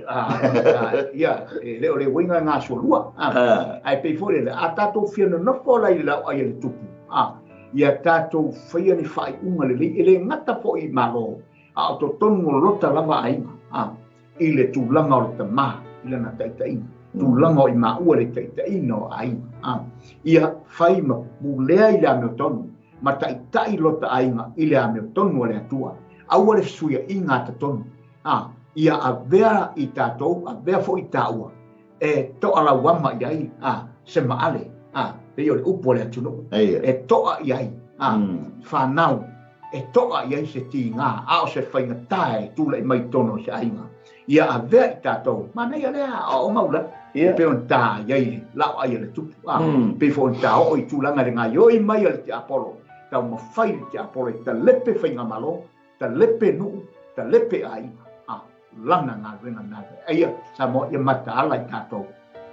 ia, e le o le uaina ngā sua lua. Ah. Ai pei foi le, a tātou fia nonofo la i le lau ai le tupu. Ah. Ia tātou whaia ni whaaiunga le lei, e le ngata fo i malo, a o totonu o lota lava aiga. Ah. I le tulaga o le tamā i lana taitaiga, tulaga o i maua le taitaiga o aiga, a ia fai ma pulea i le amiotonu, ma taitai lota aiga i le amiotonu a le Atua. Aua le fesuiaiga a tatonu, a ia avea i tatou, avea foi i taua, e toa lauama i ai, a se maale, a pei o le upu a le atunuu, e toa i ai, a fanau, e toa i ai se tiga, a o se faigata e tulai mai i totonu o se aiga. Ia avea i tatou, manaia lea aoaoga ula, e pei ona ta i ai le laoai a le tupu, a pei foi ona ta oo i tulaga i le gaoioi mai a le tiapolo, taumafai le tiapolo e talepe faigamalo, talepe nuu, talepe aiga, a lana galuega na. Eia, Samoa, ia mataala i tatou,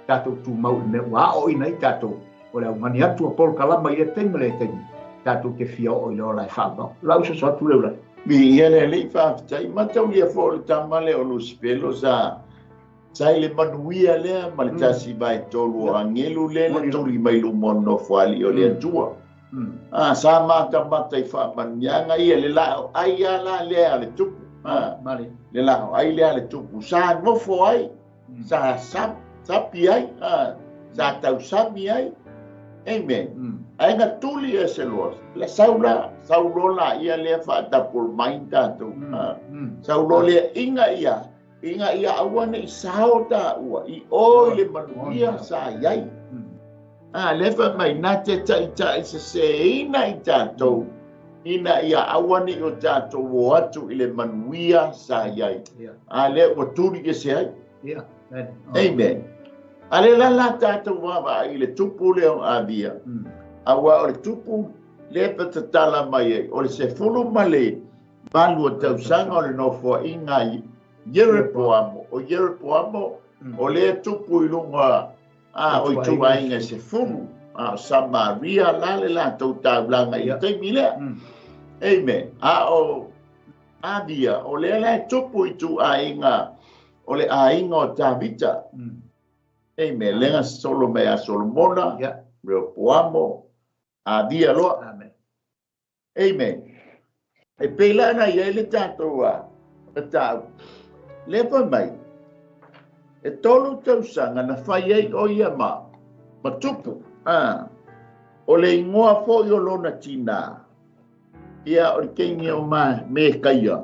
tatou tumau i mea ua aoaoina ai tatou, o le augani atu a polokalama i lea taimi ma lea taimi, tatou te fia oo i le ola e faavavau. O lau soso atu lea Ulale. Viia le Alii, faafetai. Mataulia foi o le tama lea o Lusifelo sa sa i le manuia lea ma le tasi vae tolu o agelu lea na tuli mai luma o le nofoalii o le Atua. A, sa matamata i faamanuiaga ia, le laoai lava la lea a le tupu. A, le laoai lea a le tupu sa nofo ai, sa sapi ai, a, sa tausami ai. Amen. Ae na tuli ese loa, la sau la, sau loa la ia lea faatapul mai tatou. A, sau loa lea ina ia, Ina ia aua ne i sao taua i o i le manuia sa i ai. A lea fai mai, na te taitai seseina i tatou, ina ia aua ne i o tatou o atu i le manuia sa i ai. A lea ua tuli ese ai. Amen. A lea la la tatou vaavaai i le tupu lea o Avia, aua o le tupu lea e tatala mai ai, o le 18 tausaga o le nofoaiga i Ieropoamo. O Ieropoamo, o lea tupu i luga a o ituaiga e 10, a o Samaria la le latou taulaga i le taimi lea. Amen. A o Avia, o lea la e tupu i ituaiga o le aiga o Tavita. Amen. Lea na solo mai a Solomona, Rehoboamo, Avia loa. Amen. Amen. E pei la na i ai le tatou a mataupu. Lea fai mai, e 3 tausaga na fai ai o ia ma tupu. A, o le ingoa foi o lona tinā, ia o le keini o Mekaia,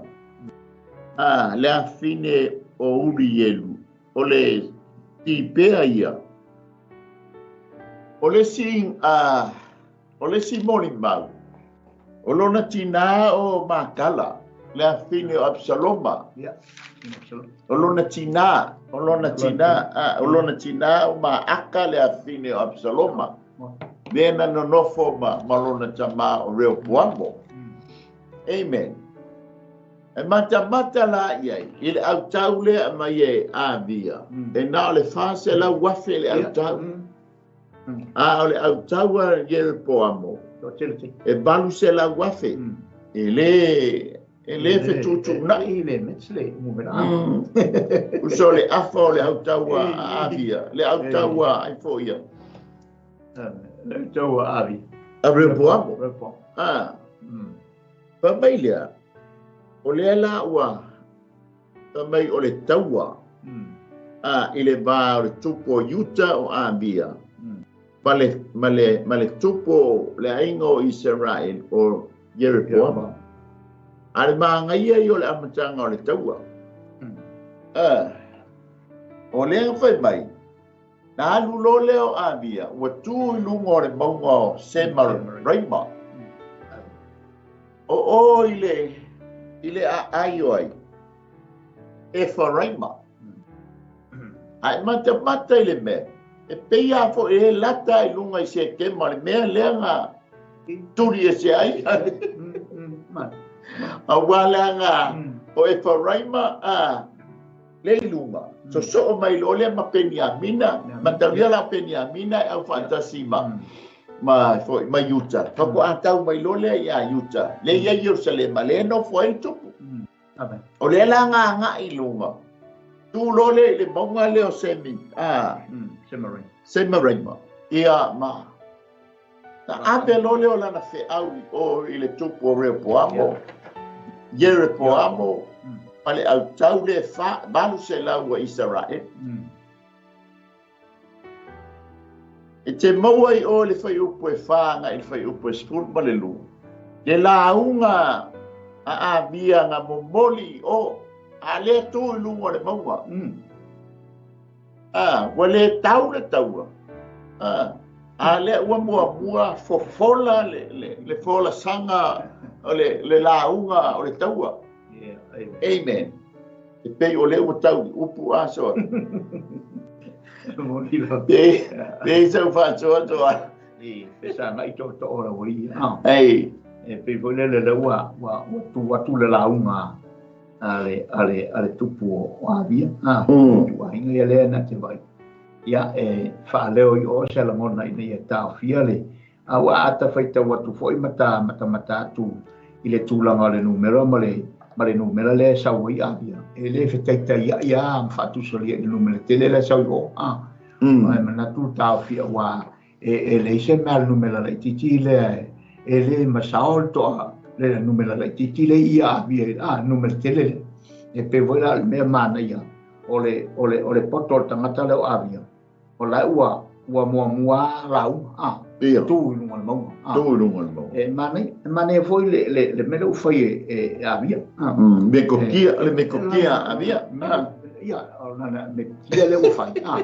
a, le afine o Urielu, o le tipea ia. O le isi, a, o le isi molimau, O lona tinā o Makala, le afafine o Absaloma. O lona tinā, o lona tinā, o lona tinā o Maaka le afafine o Absaloma. Lea na nonofo ma, ma lona tamā o Reopoamo. Amen. E matamata la i ai, i le autau lea e mai e Avia, e na o le 400,000 le autau. A o le autau a Ieropoamo, e 800,000. E le, e le fetuutuunai. E le match le numera. Uso o le afa o le autau a Avia, le autau a ai foi ia. Le autau a Avia. A Rehoboamo. Ah. Fai mai lea, o lea la ua fai mai o le taua a i le va o le tupu o Iuta o Abia ma le, ma le, ma le tupu o le aiga o Isaraele o Ieroboama. A le magaia ia o le amataga o le taua. A, o lea fai mai, na alu loa lea o Abia, ua tu i luga o le mauga o Semaraima. O o i le, i le aai o ai, Efaraima. A e matamata i le mea, e pei lava foi e lata i luga i Sekema, le mea lea na tuli ese ai. Aua leaga o Efaraima a le i luga, sosoo mai loa lea ma Peniamina, mataulia la o Peniamina e aufaatasi ma ma foi ma Iuta. Faatoa tau mai loa lea ia Iuta, lea i ai Ierusalema, lea e nofo ai le tupu. O lea la na agai i luga, tu loa lea i le mauga lea o Semi, Semaraima. Ia ma na ave loa lea o lana feau i o i le tupu o Reopoamo, Ieropoamo, ma le autau lea 800 a Isaraele. E te maua i o i le fuaiupu e 4 agai i le fuaiupu e 12, le lauga a Abia na momoli i o, a lea tu i luga o le mauga. A, ua le tau le taua. A, a lea ua muamua fofola le, le, le folasaga o le, le lauga o le taua. Amen. E pei o lea ua tau i upu asoa. Pe, pe sau faasoasoa. I, pe sagai tootoo la ua ia. Ei. E pei foi lele lea ua, ua, ua tu atu le lauga a le, a le, a le tupu o Avia. Ah, tuaiga ia lea na te vai. Ia, e faaleo i o se lagona ina ia taofia le, A ua ata faitau atu foi ma ta matamata atu i le tulaga o le numera ma le, ma le numera lea e sau ai Avia. E le fetaitaia'i lava ma faatusalia i le numera tele la e sau i o. A, ae manatu le taofi aua e, e leai se mea le numera laitiiti lea e, e le masao le toa le numera laitiiti lea i ia Avia i a numera tele lea. E pei foi la o le mea manaia o le, o le, o le poto o le tagata lea o Avia. O la ua ua muamua lauga a Ia. tu i luga o le mauga a. Tu i luga o le mauga. E manaia, e manaia foi le le le mea lea ua fai e e Avia. Metokia, le metokia a Avia. Ia, o lana metokia lea ua fai a.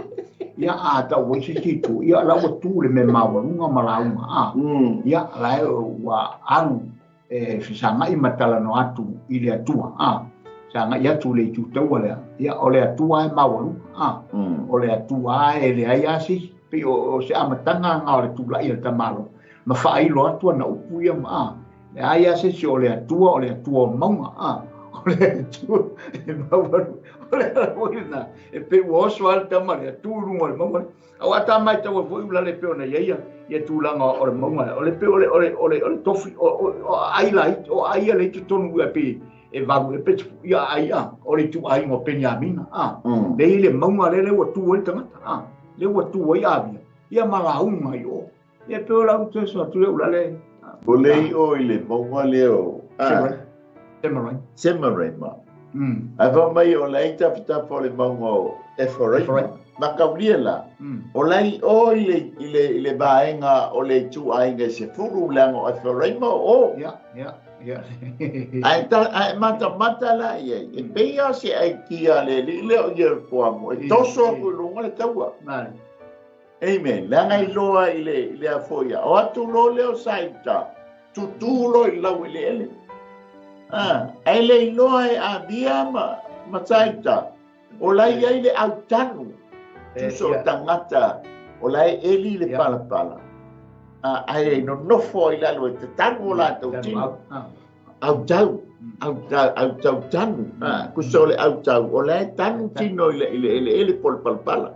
Ia a tau ai se isi itu, ia la ua tu le mea maualuga ma lauga a. Ia la e ua alu e fesagai ma talanoa atu i le Atua, a, sagai atu i le itu taua lea, ia, o le Atua e maualuga, a, o le Atua e leai lava se isi, pei o se amataga lena o le tulai a le tamaloa, ma faailo atu ana upu ia ma, a, leai lava se isi, o le Atua, o le Atua o mauga, a, o le Atua e maualuga, o le ala foi lena, e pei ua oso lava le tama lea, tu i luga o le mauga lea. Aua ta matau ai foi ulale e pei ona i ai ia tulaga o le mauga, o le pei o le o le o le o le tofi o o aai la o aai ia le i totonu ia pei e valu e pe ia aai a o le ituaiga o Peniamina a le i le mauga lea le ua tu ai le tagata a le ua tu ai Avia ia ma lauga i o ia pei o lau toe so atu le ulale. O le i o i le mauga lea o Semaraima. Semaraima. Ae fai mai o la e i tafatafa o le mauga o Efaraima. Mataulia la, o la i o i le, i le, i le vaega o le ituaiga e 10, leaga o Efaraima o o. Ia, ia, ia. Ae, ta, ae matamata la i ai, e pei lava se aikia a le alii lea o Ieropoamo, e toso atu i luga le taua. Amen. Leaga iloa i le, i le afoia. O atu loa lea o Saita. Tutū loa i laueleele. Ae le iloa e Avia ma Taita, o la e i ai le autanu, tusa o tagata o la e eli le palapala, ae nonofo ai i lalo e tatanu o latou tino. Autau, autau, autau tanu. Tusa o le autau, o la e tanu tino i le eleele po o le palapala.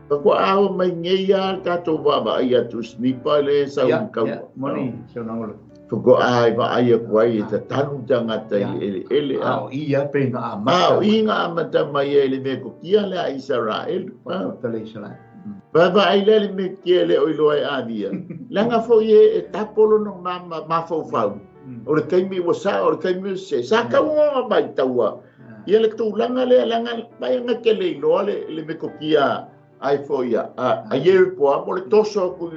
Faatoa ao mai nei lava le tatou vaavaai atu i sniper lea e sau i kaua. Faatoa e vaai atu ai e tatanu tagata i le eleele. A o i lava pei na amata. A o i na amata mai ai le metotia lea a Isaraelu. Vaavaai lea le metotia e le o iloa e Avia. Leaga foi e tapo lona mafaufau. O le taimi ua sao, o le taimi ua sese. Sa tau ona matau ia le tulaga lea, leaga mai na te le iloa le metotia ai foi a Ieropoamo le toso atu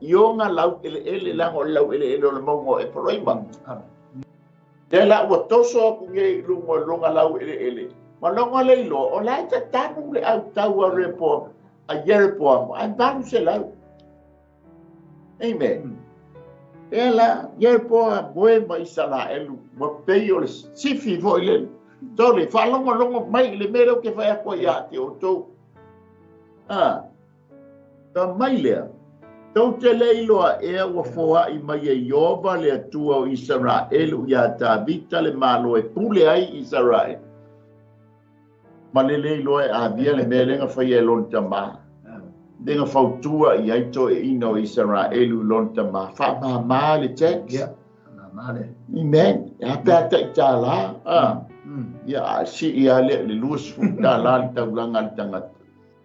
i ona laueleele, leaga o le laueleele o le mauga o Eparaima. Lea la ua toso atu nei i luga o lona laueleele, ma lona le iloa, o la e tatanu le autau a Ieropoamo, ae 800. Amen. Lea la, Ieropoamo moe ma Isaraelu, ua pei o le sifi foi lele. Tole, faalogologo mai i le mea lea ou te fai atu ai ia te outou. Ka mai lea, tou te le iloa ea ua foai mai e Ieova le Atua o Isaraelu iā Tavita le Malo e pule ai Isaraelu. Ma le le iloa e Avia le mea lea na faia e lona tamā, lea na fautua i ai toeaiina o Isaraelu i lona tamā, faamāmā le tax. Amen. E a pe a tai tālā, ia a sii lava lea i le 20 tālā le taulaga a le tagata.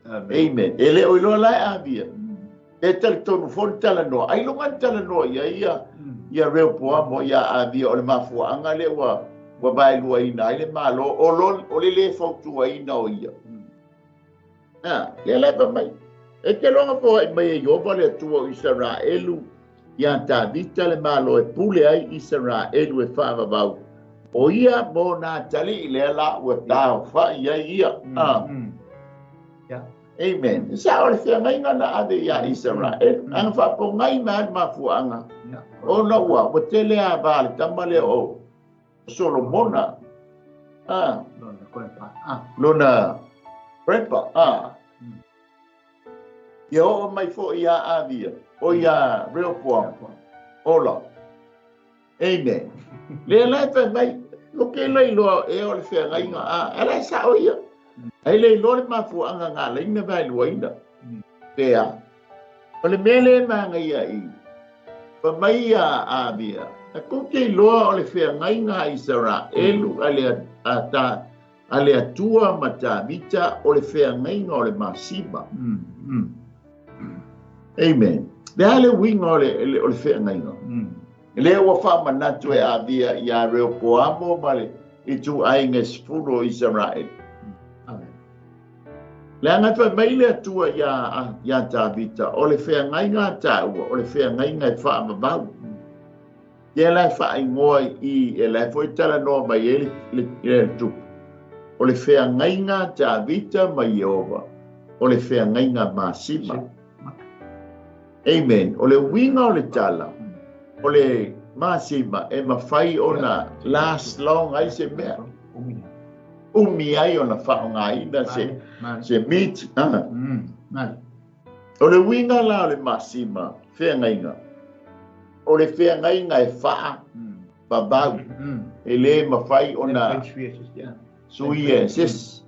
Amen. E le o iloa la e Avia. E talitonu foi le talanoa. Ailoga na talanoa i ai ia Rehoboamo iā Avia o le mafuaaga lea ua vaeluaina ai le Malo o le le fautuaina o ia. Lea la e fai mai. E te loga foai mai e Ieova le Atua o Isaraelu iā Tavita le Malo e pule ai Isaraelu e faavavau. O ia mo nā atalii lea la ua taofa'i ai ia. Amen. Sa o le feagaiga na ave iā Isaraelu. Ae na faapogai mai lava le mafuaaga ona ua tele ava le tama lea o Solomona. Lona grandpa. Ia oo mai foi iā Avia, o iā Rehoboamo. Ola. Amen. Lea la e fai mai, o ke le iloa ea o le feagaiga a, a la e sao ia. Ai le iloa le mafuaaga na ala ai na vaeluaina. Pe a. O le mea lea e manaia i, fai mai ia Avia, e kou te iloa o le feagaiga a Isaraelu a le a ta a le Atua ma Tavita o le feagaiga o le masima. Amen. Le a le uiga o le feagaiga? Lea ua faamanatu e Avia iā Rehoboamo ma le ituaiga e 10 o Isaraelu. Leaga e fai mai le Atua iā Tavita, o le feagaiga a tāua, o le feagaiga e faavavau. Lea la e faaigoa i i, e la e foi talanoa mai ai le Tupu, o le feagaiga a Tavita ma Ieova, o le feagaiga masima. Amen. O le uiga o le tala, o le masima e mafai ona last long ai se mea. Umi ai ona faaaogaina se meat. O le uiga la o le masima feagaiga, o le feagaiga e faavavau, e le mafai ona suia e se isi.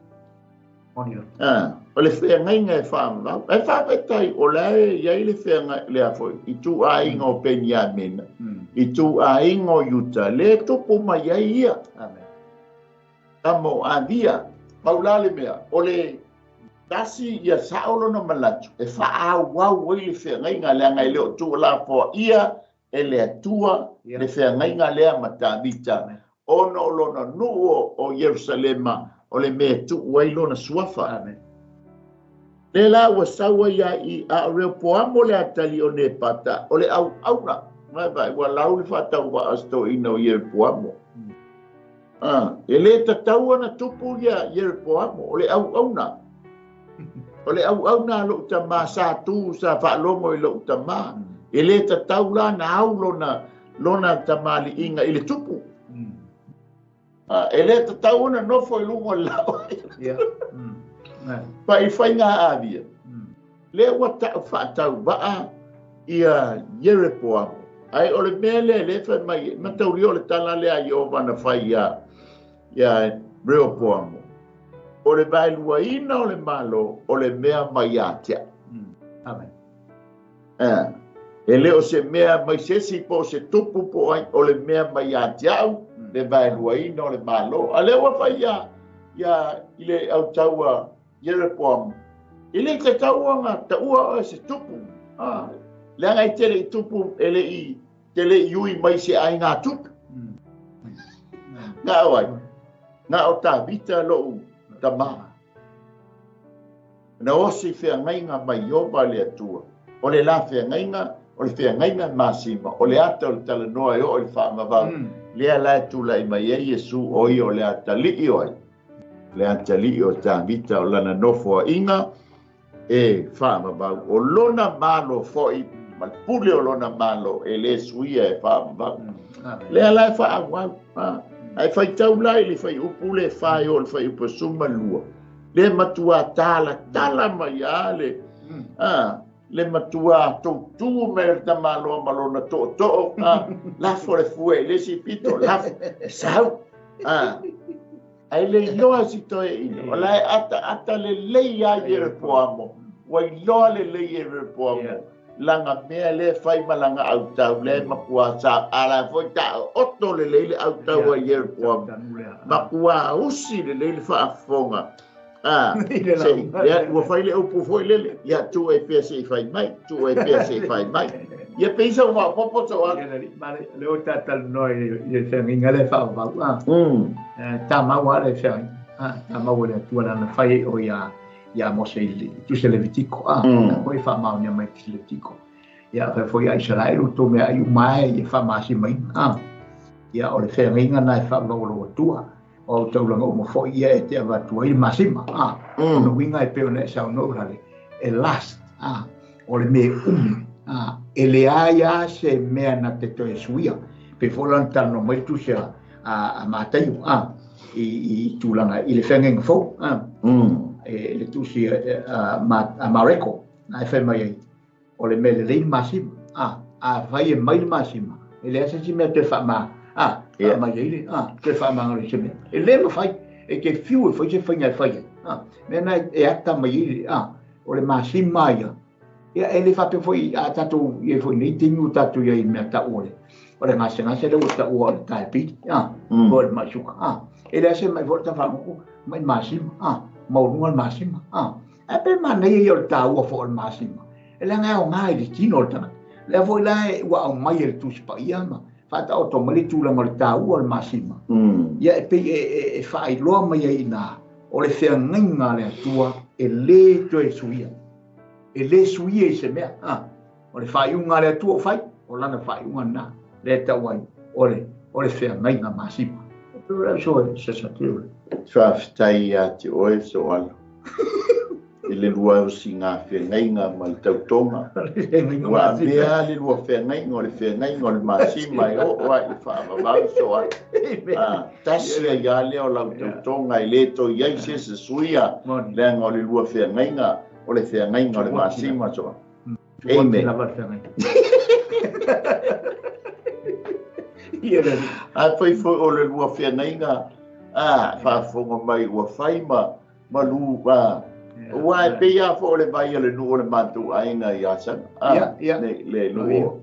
O le feagaiga e faavavau. Ae faafetai o la e i ai le feagaiga lea foi ituaiga o Peniamina, ituaiga o Iuta, lea e tupu mai ai ia. Tama o Avia, pau la le mea, o le tasi ia sao lona manatu e faaauau ai le feagaiga, leaga e le o tuulafoaia e le Atua le feagaiga lea ma Tavita, ona o lona nuu o Ierusalema o le mea e tuu ai lona suafa. Lea la ua sau ai a i a o Rehoboamo le atalii o Nepata, o le auauna, vaai, ua lau le faatauvaa o se toeaina o Ieropoamo. E le tatau ona tupu ia Ieropoamo, o le auauna. O le auauna a lou tamā sa tu, sa faalogo i lou tamā. E le tatau la na au lona, lona tamaliiga i le tupu. E lē tatau ona nofo i luga o le laau pa i faiga aavia lea ua ta'u fa'atauvaa ia Ierepoamo. Ae o le mea lea lē fai mai mataulia o le tala lea a Ieova na fai iā Reopoamo, o le vaeluaina o le malo o le mea mai iā te a'u. E lē o se mea mai se isi po o se tupu po o ai, o le mea mai iā te a'u le vaeluaina o le malo. A lea ua fai iā i le autaua Ierepoamo, e lē tatau ona taʻua oe se tupu, leaga e te leʻi tupu, e leʻi te leʻi ui mai se aigā tupu. Na o ai? Na o Tavita loʻu tamā. Na osi feagaiga mai Ieova le Atua. O le la feagaiga, o le feagaiga masima, o le ata o le talanoa e oo i le faavavau. Lea la e tulaʻi mai ai Iesu, o ia o le atalii o ai? Le atalii o Tavita, o lana nofoaʻiga e faavavau. O lona malo foʻi ma le pule o lona malo e lē suia e faavavau. Lea la e faaauau. Ae faitau la i le fuaiupu le 4 e oo i le fuaiupu 12. Le matuā talatala mai a le le matuā toutū mai le tamaloa ma lona tootoo, lafo le fue i le isi pito, lafo, sau. Ae le iloa si toeaina, o la e ataata lelei a Ierepoamo, ua iloa lelei Ierepoamo, laga mea lea fai ma laga autau, lea matuā sa, a la foi taoto lelei le autau a Ierepoamo, matuā usi lelei le faafofoga. Se, lea, ua fai le upu foi lele, ia tuu ai pea seʻi fai mai, tuu ai pea seʻi fai mai. Ia pei sa faaopoopo so atu. Le o tatalanoa i le feagaiga lea faavavau. Tamau lava le feagaiga. Tamau e le Atua lana fai ai o ia Mose i le Tusi a Levitiko. Foi faamaonia mai Tusi Levitiko. Ia fai foi a Isaraelu outou meaai uma e ia faamasima. Ia o le feagaiga na e faavavau e lou Atua. O au taulaga uma foi ia e te avatu ai le masima. O le uiga e pei ona e saunoa ulale, e last, o le mea umi, e leai lava se mea na te toe suia. Pei foi la ona talanoa mai le tusi a Mataio, i tulaga i le feagaiga fou, e le tusi a Mareko, na e fai mai ai, o le mea lelei le masima. Afai e mai le masima, e leai se isi mea toe faama, faamai ai le, toe faamagalo i se mea. E le mafai, e te fiu e fai se faiga e fai ai. Mea na e ata mai ai le, o le masima ia. Ia e le faapea foi a tatou i foi nei taimi ua tatou i ai i mea tau o le, o le gasegase lea ua taua o le diabetes, po o le mai suka. E leai se mai foi le tafagogo, mai masima, maualuga le masima. Ae pe manaia ia o le taua foi o le masima, e leaga e aoga i le tino o le tagata. Lea foi la ua aumai e le Tusi Paia ma faataoto mai le tulaga o le taua o le masima. Ia e pei e faailoa mai ai i ina o le feagaiga a le Atua e lē toe suia. E lē suia i se mea. O le faaiuga a le Atua o fai, o lana faaiuga lena, lea e tau ai o le, o le feagaiga masima. Faafetai iā te oe Soala i le lua usiga feagaiga ma le tautoga. Ua avea le lua feagaiga o le feagaiga o le masima e oo ai i le faavavau Soala. Tasi ai lava lea o lau tautoga e lē toe i ai se isi suia, leaga o le lua feagaiga o le feagaiga o le masima Soala. Amen. A fai foi o le lua feagaiga, faafofoga mai ua fai ma malu, aua e pei lava foi o le vai a le nuu o le matou aiga i Asaga, le nuu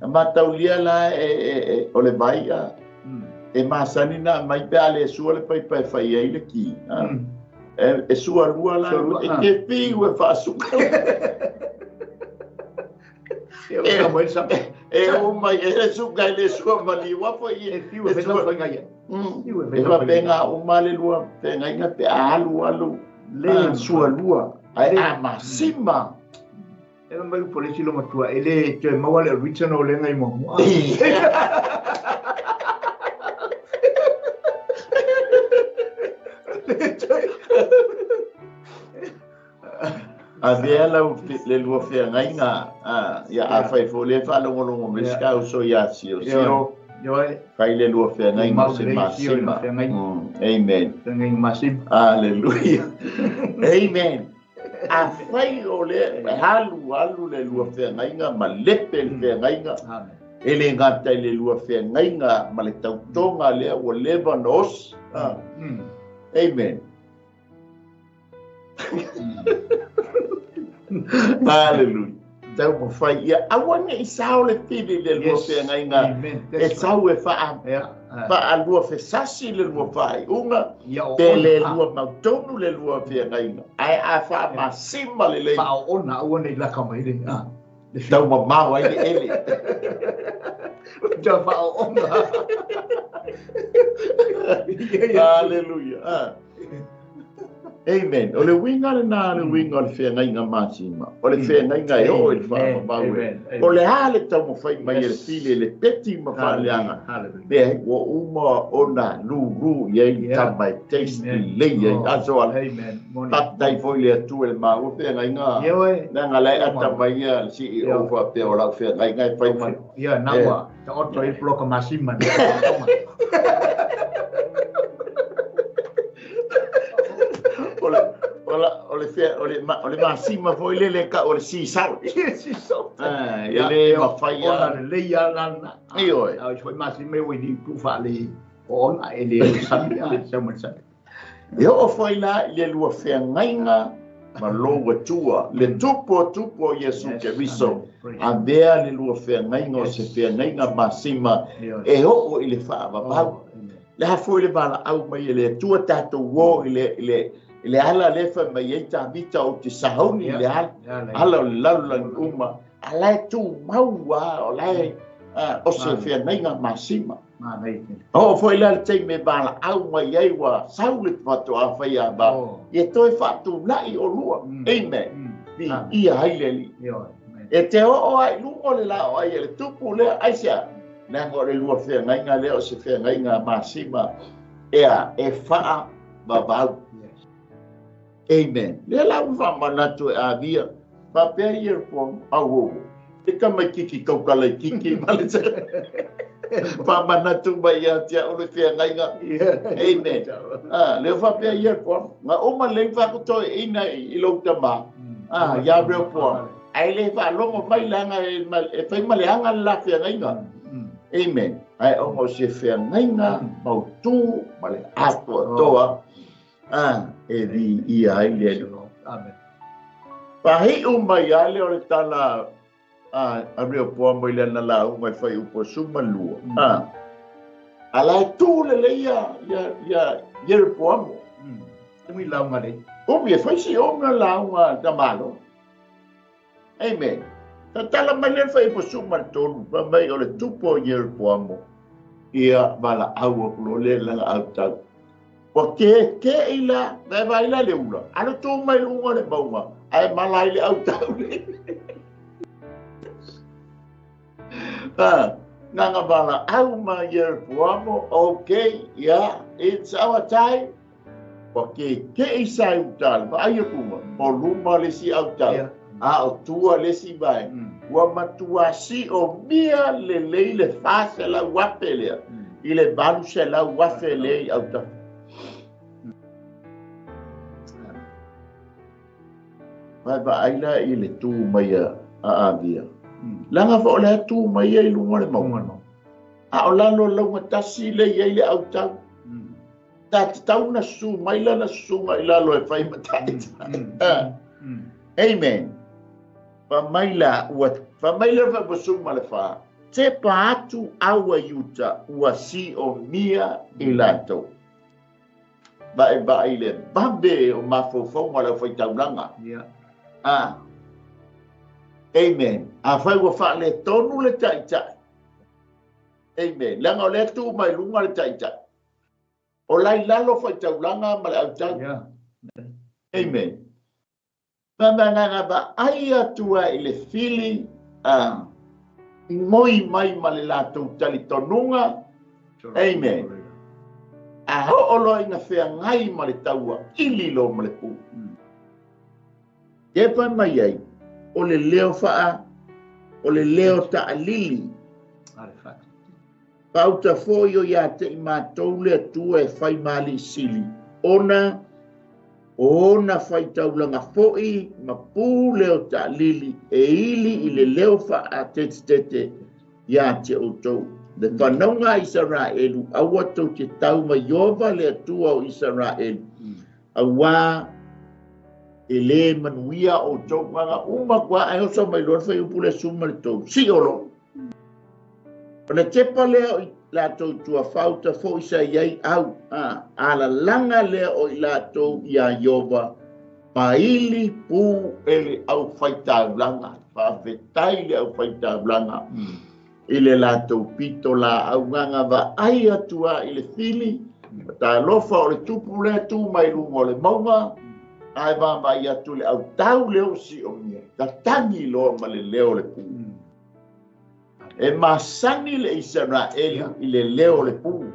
o mataulia la o le vai, e masani na aumai pe a le sua le paipa e fai ai le ki, e sua lua la, e te fiu e faasuka. E o mai e le suka e le sua maliu foi e fiu e fai ia. E faapena uma le lua feagaiga pe a alu alu le sua lua ae a masima. E mai upu le silo matua e le toe maua le original lenga i muamua. Avea lau le lua feagaiga, ia afai foi o lea e faalogologo mai si ka uso ia Sio Sio, fai le lua feagaiga o se masima. Amen. Aleluia. Amen. Afai o lea e alu alu le lua feagaiga ma lepe le feagaiga, e le gata i le lua feagaiga ma le tautoga lea ua leva ona osi. Amen. Hallelujah. Taumafai ia aua ne i sao le fili i le lua feagaiga e sau e faalua fesasi le lua faaiuga pe le lua mautonu le lua feagaiga ae a faamasima lelei. Faaoona aua ne i laka mai le taumamao ai le ele. Tau faaoona. Hallelujah. Amen. O le uiga lena, le uiga o le feagaiga masima. O le feagaiga e oo i le faavavau. O le a le taumafai mai e le fili e le peti ma faaleaga. Leai, ua uma ona lulu i ai le tama e taste lelei ai. Aso ala. Faafetai foi i le Atua i le maua feagaiga. Leaga la e ata mai ia le CEO faapea o lau feagaiga e fai mai. Ia, na ua taoto ai le poloka masima. O le masima foi lele ka o le sea salt. Sea salt. E le mafai a. Ona lelei a lana. Ioe. A o foi masima e ua ni tu faale ona e le sami a sau mai sami. E oo foi la i le lua feagaiga ma lou Atua, le Tupu o tupu o Iesu Keriso, avea le lua feagaiga o se feagaiga masima e oo i le faavavau. Le a foi le valaau mai e le Atua tatou o i le ala lea fai mai ai Tavita ou te sauni i le ala, ala o le lalolagi uma, a la e tumau lava, o la e o se feagaiga masima. Oo foi la le taimi e valaau mai ai ua sau le faatoa faiava, ia toe faatulai olua. Amen. Viia ai le Alii. E te oo lava i luga o le laoai a le tupu lea, aisea? Leaga o le lua feagaiga lea o se feagaiga masima ea e faavavau. Amen. Lea la ua faamanatu e Avia, faapea Ieropoamo, auo, e tamaititi taukalaititi ma le faamanatu mai ia te au le feagaiga. Amen. Ah, lea faapea Ieropoamo, na uma lelei faakutoeaiina i lou tama, ah, ia Rehoboamo, ae le faalogo mai leaga e fai ma leaga le la feagaiga. Amen. Ae ona o se feagaiga mautu ma le atoatoa, A, e viia ai le Alii. Amen. Pahiʻu mai lava lea o le tala a Rehoboamo i lana lauga i Fuaiupu 12. A, a la e tu lelei ia Ieropoamo. Umi lauga lei. Umi e fai si umi o lauga a tamalo. Amen. Tatala mai lea le Fuaiupu 13, fai mai o le tupu o Ieropoamo, ia valaau atu loa lea i lana autau. Ua kekeʻi la, na e vaai la le ula, alu tu mai luga o le mauga, ae mala ai le autau le. Nanga valaau ma Ieropoamo, okay, yeah, it's our time. Ua kekeʻi sa i uta le vaai atu o luma le isi autau, a o tua le isi vaega. Ua matua siomia lelei le 400,000 lea i le 800,000 lea i autafa. Vaavaai la i le tu mai a Avia. Leaga foi o lea tu mai ia i luga o le mauga. A o lalo o le laugatasi lea e i ai le autau. Sa tatau ona susu mai lana susuga i lalo e fai ma taitai. Amen. Fai mai la, ua, fai mai le 14, tepa atu au a Iuta ua siomia i latou. Vaevae i le vave o mafaufauga o le aufaitaulaga. Yeah. Ah. Amen. Afai ua faaletonu le taitai. Amen. Leaga o lea tu mai luga le taitai. O la i lalo faitaulaga ma le autau. Yeah. Amen. Vaevae vaai atu ai i le fili a ngoi mai ma le latou talitonuga. Amen. A oo loa ina feagai ma le taua ili loa ma le pu. Lea e fai mai ai, o le leo faa, o le leo taalili. Faauta foi o ia te i matou le Atua e fai ma alii sili, ona o ona faitaulaga foi ma pu leo taalili e ili i le leo faatetetete ia te outou. Le fanauga a Isaraelu, aua tou te tau ma Ieova le Atua o Isaraelu, auā e lē manuia outou aga uma atu ae oso mai loa le fuaiupu le 13, sio loa. O le tepa lea o i latou tuafauta foi sa i ai au, a alalaga lea o i latou iā Ieova, maili pū e le aufaitaulaga. Faafetai le aufaitaulaga i le latou pito laau gaga vaai atu a i le fili, talofa o le tupu lea tu mai luga o le mauga, ae vaavaai atu le autau lea o siomia, tatagi loa ma le leo o le pū. E masani le Isaraelu i le leo o le pū.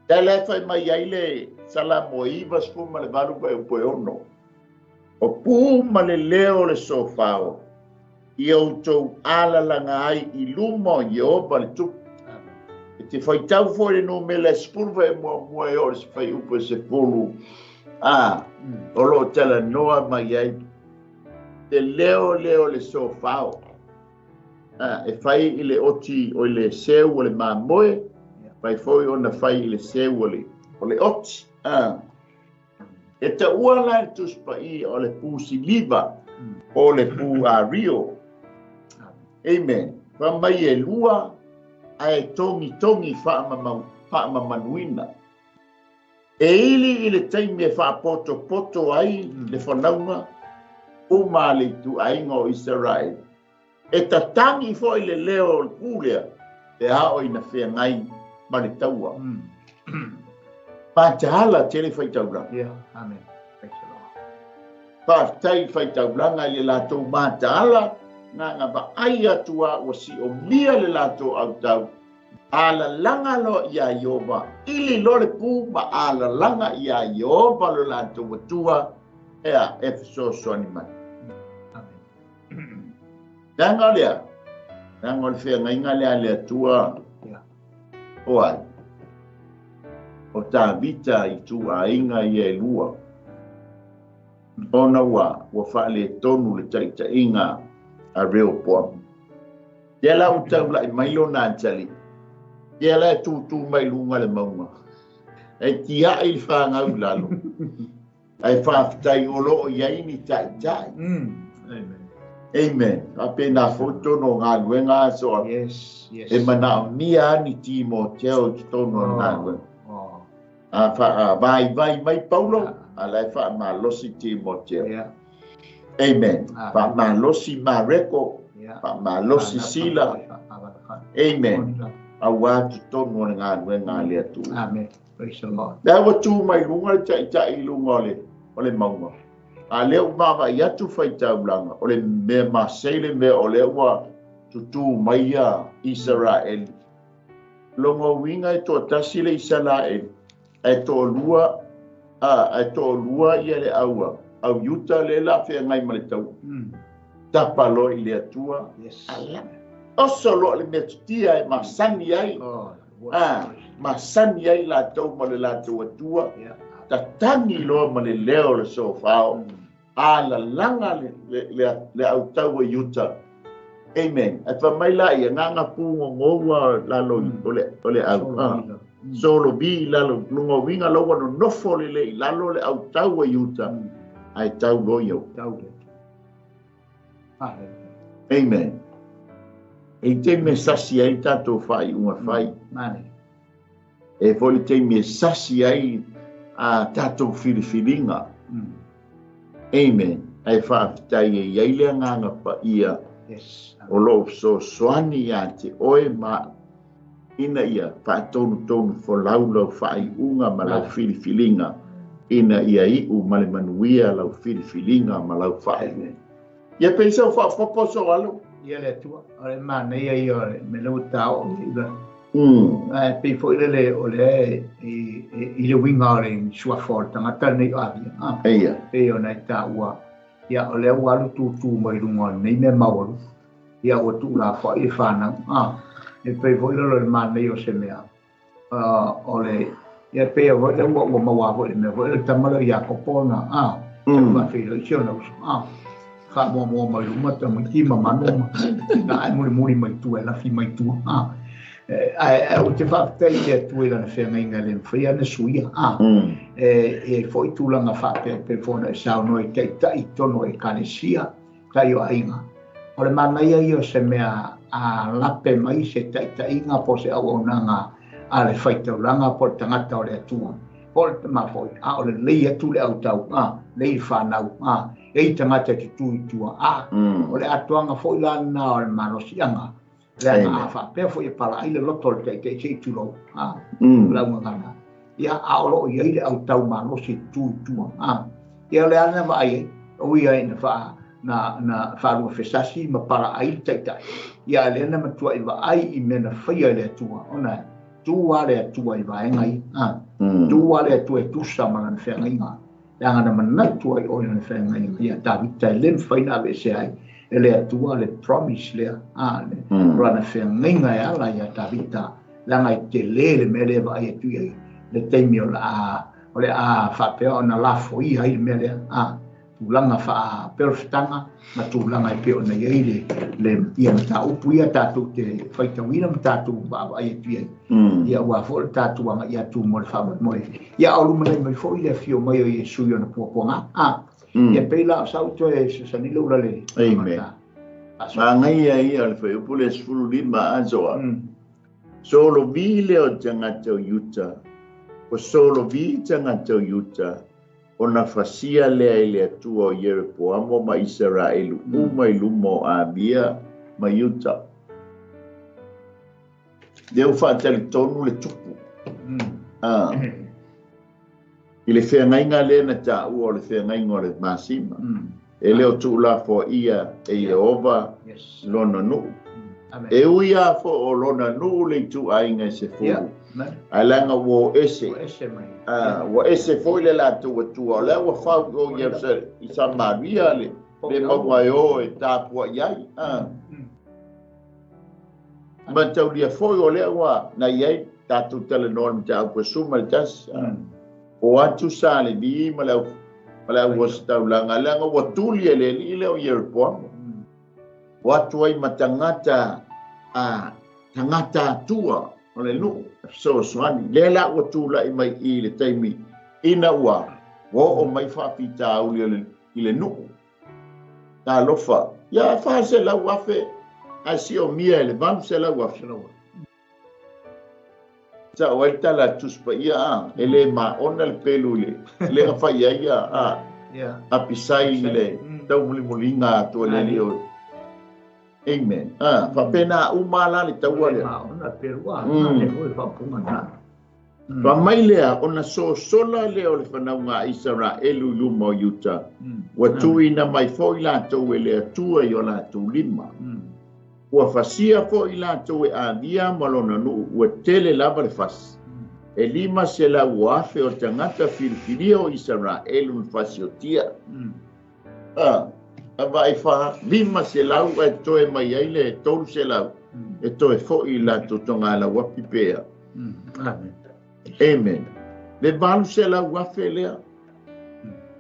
Lea la e fai mai ai le Salamo 98 fuaiupu e 6. O pū ma le leo o le sofao ia outou alalaga ai i luma o Ieova le Tupu. E te faitau foi le numera e 10 fuaimuamua e oo i le fuaiupu e 10, a o lo o talanoa mai ai te leo lea o le sofao. E fai i le oti o i le seu o le mamoe, fai foi ona fai i le seu o le oti. E taua la le Tusi Paia o le pū siliva o le pū ario. Amen. Fai mai e lua ae togitogi faamamanuina. E ili i le taimi e faapotopoto ai le fanauga uma a le ituaiga o Isaraelu. E tatagi foi le leo o le pū lea pe a oo ina feagai ma le taua. Mataala tele faitaulaga. Yeah, amen. Praise the Lord. Faafetai faitaulaga i le latou mataala, na vaai atu a ua siomia le latou autau. Alalaga loa iā Ieova, ili loa le pū ma alalaga iā Ieova lo latou Atua, ea e fesoasoani mai. Leaga o lea, leaga o le feagaiga lea a le Atua o ai? O Tavita i ituaiga ia e lua, ona ua ua faaletonu le taitaiga a Rehoboam. Lea la ua taulai mai lona atalii, lea la e tūtū mai luga le mauga, e tiai le fanau i lalo. Ae faafetai o lo o i ai ni taitai. Amen. Amen. Faapena foi totonu o galuega aso a. Yes. E manaomia lava ni Timoteo i totonu o le galuega. A faavaivai mai Paulo, a la e faamalosi Timoteo. Amen. Faamalosi Mareko, faamalosi Sila. Amen. Aua totonu o le galuega a le Atua. Amen. Praise the Lord. Lea ua tu mai luga le taitai i luga o le, o le mauga. A lea ua vaavaai atu faitaulaga, o le mea masei le mea o lea ua tutū mai ia Isaraeli. Lona uiga e toatasi le Isaraeli, ae toalua, a, ae toalua ia le au, au Iuta lea la feagai ma le taua. Tapa loa i le Atua. Yes. Ala. Oso loa le mea tutia e masani ai. Oh, A, masani ai latou ma le latou Atua, tatagi loa ma le leo o le sofao, alalaga le autau o Iuta. Amen. Ae fai mai la ia, gaga pūgogoua lalo o le au. Solovi i lalo, luga uiga la ua nonofo lelei i lalo le autau o Iuta, ae tau loa ia. Tau le. Hallelujah. Amen. E i taimi e sasi ai tatou faaiuga fai. Mane. E foi le taimi e sasi ai a tatou filifiliga. Amen. Ae faafetai e i ai le Agaga Paia Yes. o lo o fesoasoani ia te oe ma au, ina ia faatonutonu folau lau faaiuga ma lau filifiliga, ina ia iu ma le manuia lau filifiliga ma lau faaiuga. Ia pei sau faaopoopo sou alo. Ia le Atua, o le manaia ia o le mea lea ua taoo i le Ae pei foi lele o lea i le uiga o le suafa o le tagata lenei o Avia. Eia. Pei ona e taua. Ia, o lea ua alu tūtū mai luga o lenei mea maualuga. Ia, ua tuulafoai le fanau. A, e pei foi lea o le manaia o se mea. O le, ia pei foi lea ua maua foi le mea foi le tama lea o Iakopo na, a, faafeiloai si ona uso. A, faamuamua mai luma tamaiti ma manu ma na ae mulimuli mai tua e lafi mai tua. A, ae ou te faafetai i le Atua i lana feagaiga e le mafai ona suia. A, e i ai foi tulaga faapea e pei foi ona e saunoa i taitai i totonu o ekalesia, tai o aiga. O le manaia ia o se mea a lape mai se taitaiga po o se auaunaga a le faitaulaga po o le tagata o le Atua, po o le tama foi, a o lelei atu le autau, a, lelei le fanau, a, e i tagata e tutū i tua, a, o le atoaga foi la lena o le malosiaga, leaga a faapea foi e palaai le loto o le taitai se i tulou, a, o le augagana, ia, a o lo o i ai le autau malosi e tutū i tua, a, ia o le a lena vaai ai, o ui ai na faa, na, na faalua fesasi ma palaai le taitai, ia a lea na matuai vaai i mea na faia e le Atua, ona tu lava le Atua i vaega ia, a, tu lava le Atua e tusa ma lana feagaiga, leaga na manatu ai oe i lana feagaiga ia Tavita e le mafai ona aveesea ai e le Atua le promise lea, a, le, o lana feagaiga e ala ia Tavita, leaga e tele le mea lea e vaai atu i ai le taimi o le a, o le a faapea ona lafoia ai le mea lea, a, tulaga faa-perofetaga ma tulaga e pei ona i ai le, le, ia mataupu ia tatou te faitauina ma tatou vaavaai atu i ai. Ia aua foi le tatou agai atu mo le faamoemoe. Ia a o lumanai mai foi le afio mai o Iesu i ona puapuaga. A, ia pei la o sau toe sasani lou lale. Amen. Manaia ia o le fuaiupu lea 15 aso a. Solovi lea o tagata o Iuta, ua solovi tagata o Iuta, ona fasia lea e le Atua o Ieropoamo ma Isaraelu uma i luma o Abia ma Iuta. Lea ua faatalitonu le tupu. Ah. I le feagaiga lea na taua o le feagaiga o le masima, e le o tuulafoaia e Ieova lona nuu. E ui lava foi o lona nuu le ituaiga e sefulu, ae leaga ua o ese, ua ese foi le latou Atua, o lea ua fau i o i Samaria le mauga e o e tapuai ai. Mataulia foi o lea ua na i ai tatou talanoa i le mataupu e suma le tasi. O atu sa Levi ma le au ma le auositaulaga, leaga ua tuli e le alii lea o Ieropoamo. O atu ai ma tagata a tagata atua o le nuu e fesoasoani. Lea la ua tulai mai i le taimi ina ua oo mai faafitauli o le i le nuu. Talofa, ia 400,000 ae siomia e le 800,000. Sa'o ai le tala a le Tusi Paia, a, e le maona le pelu i le le na fai ai a, a, Apisai i le taumulimuliga atu a le Alii o Amen. A, faapena uma la le taua lea. Maona le pelu, a, le foi faaupuga na. Fai mai lea, ona sosola lea o le fanauga a Isaraelu i luma o Iuta, ua tuuina mai foi latou e le Atua i o latou lima. Ua fasia foi latou e Avia ma lona nuu, ua tele lava le fasi. E 500,000 o tagata filifilia o Isaraelu na fasiotia. A, a vaai fa, 500 ae toe mai ai le 300 e toe foi i latou togalauapi pea. Amen. Amen. Le 800,000 lea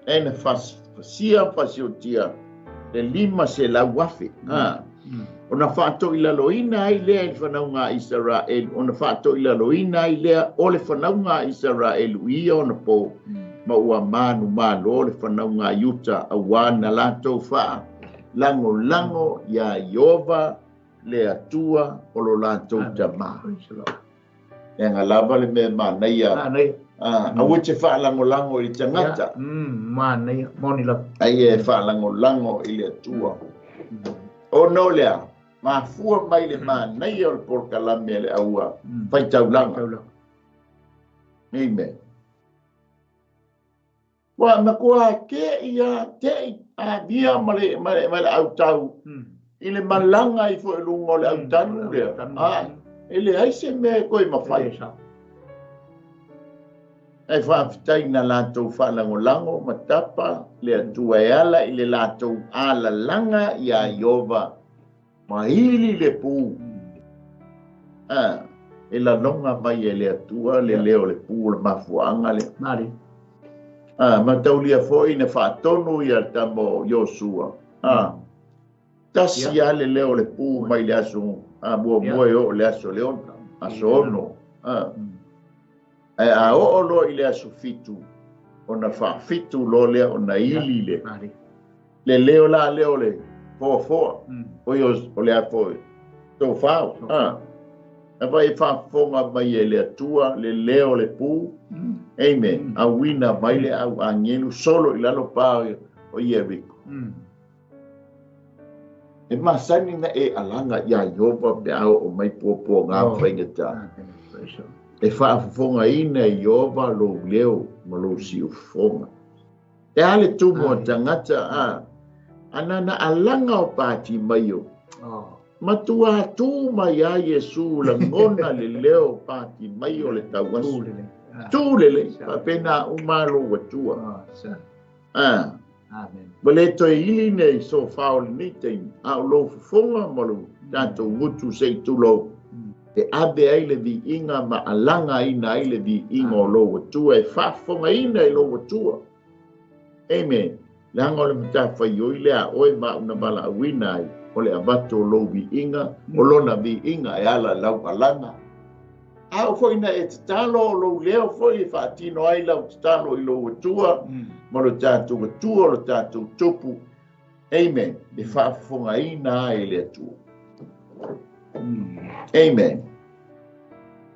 e na fasia fasiotia le 500,000. A, ona faatoilaloina ai lea i le fanauga a Isaraelu, ona faatoilaloina ai lea o le fanauga a Isaraelu i ia ona po, ma ua manumalo le fanauga a Iuta auā na latou faalagolago iā Ieova le Atua o lo latou tamā. Leaga lava le mea manaia, aua e te faalagolago i le tagata. Manaia, moni lava. Aia e faalagolago i le Atua. Ona o le a? Mafua mai le manaia o le polokalame a le aua faitaulaga. Amen. Ua matua te'i a, te'i avia ma le, ma le, ma le autau i le malaga ifo i luga o le autanu lea. A, e leai se mea e toe mafai. Ae faafetai na latou faalagolago ma tapa le Atua e ala i le latou alalaga iā Ieova ma ili le pu. A, e laloga mai e le Atua le leo o le pu o le mafuaaga lea. Mali. A, ma taulia foi na faatonu ia le tama o Iosua. A, tasi lava le leo o le pu mai le aso muamua e oo i le aso le ono, aso ono. A, ae a oo loa i le aso fitu, ona faafitu loa lea ona ili le le leo la lea o le foafoa, oi o le a foi, tofao. A, a vai e faafofoga mai e le Atua le leo o le pu, amen, auina mai le au agelu solo i lalo pa o Ieriko. E masani na e alaga iā Ieova pe a oo mai puapuaga ma faigata. E faafofogaina e Ieova lou leo ma lou siufofoga. E a le tumu o tagata a ana na alaga o Patimaio. Matua tu mai a Iesu lagona le leo o Patimaio le tauaso. Tu lelei, faapena uma lou Atua. A, ua le toe ili nei sofa o lenei taimi, a o lou fofoga ma lo tatou gutu se i tulou, e ave ai le viiga ma alagaina ai le viiga o lou Atua e faafofogaina i lou Atua. Amen. Leaga o le matafaioi lea a oe ma au na valaauina ai, o le avatu o lou viiga, o lona viiga e ala lau alaga. A oo foi ina e tatalo, o lou leo foi e faatino ai lau tatalo i lou Atua ma lo tatou Atua o lo tatou Tupu. Amen. E faafofogaina ai le Atua. Amen.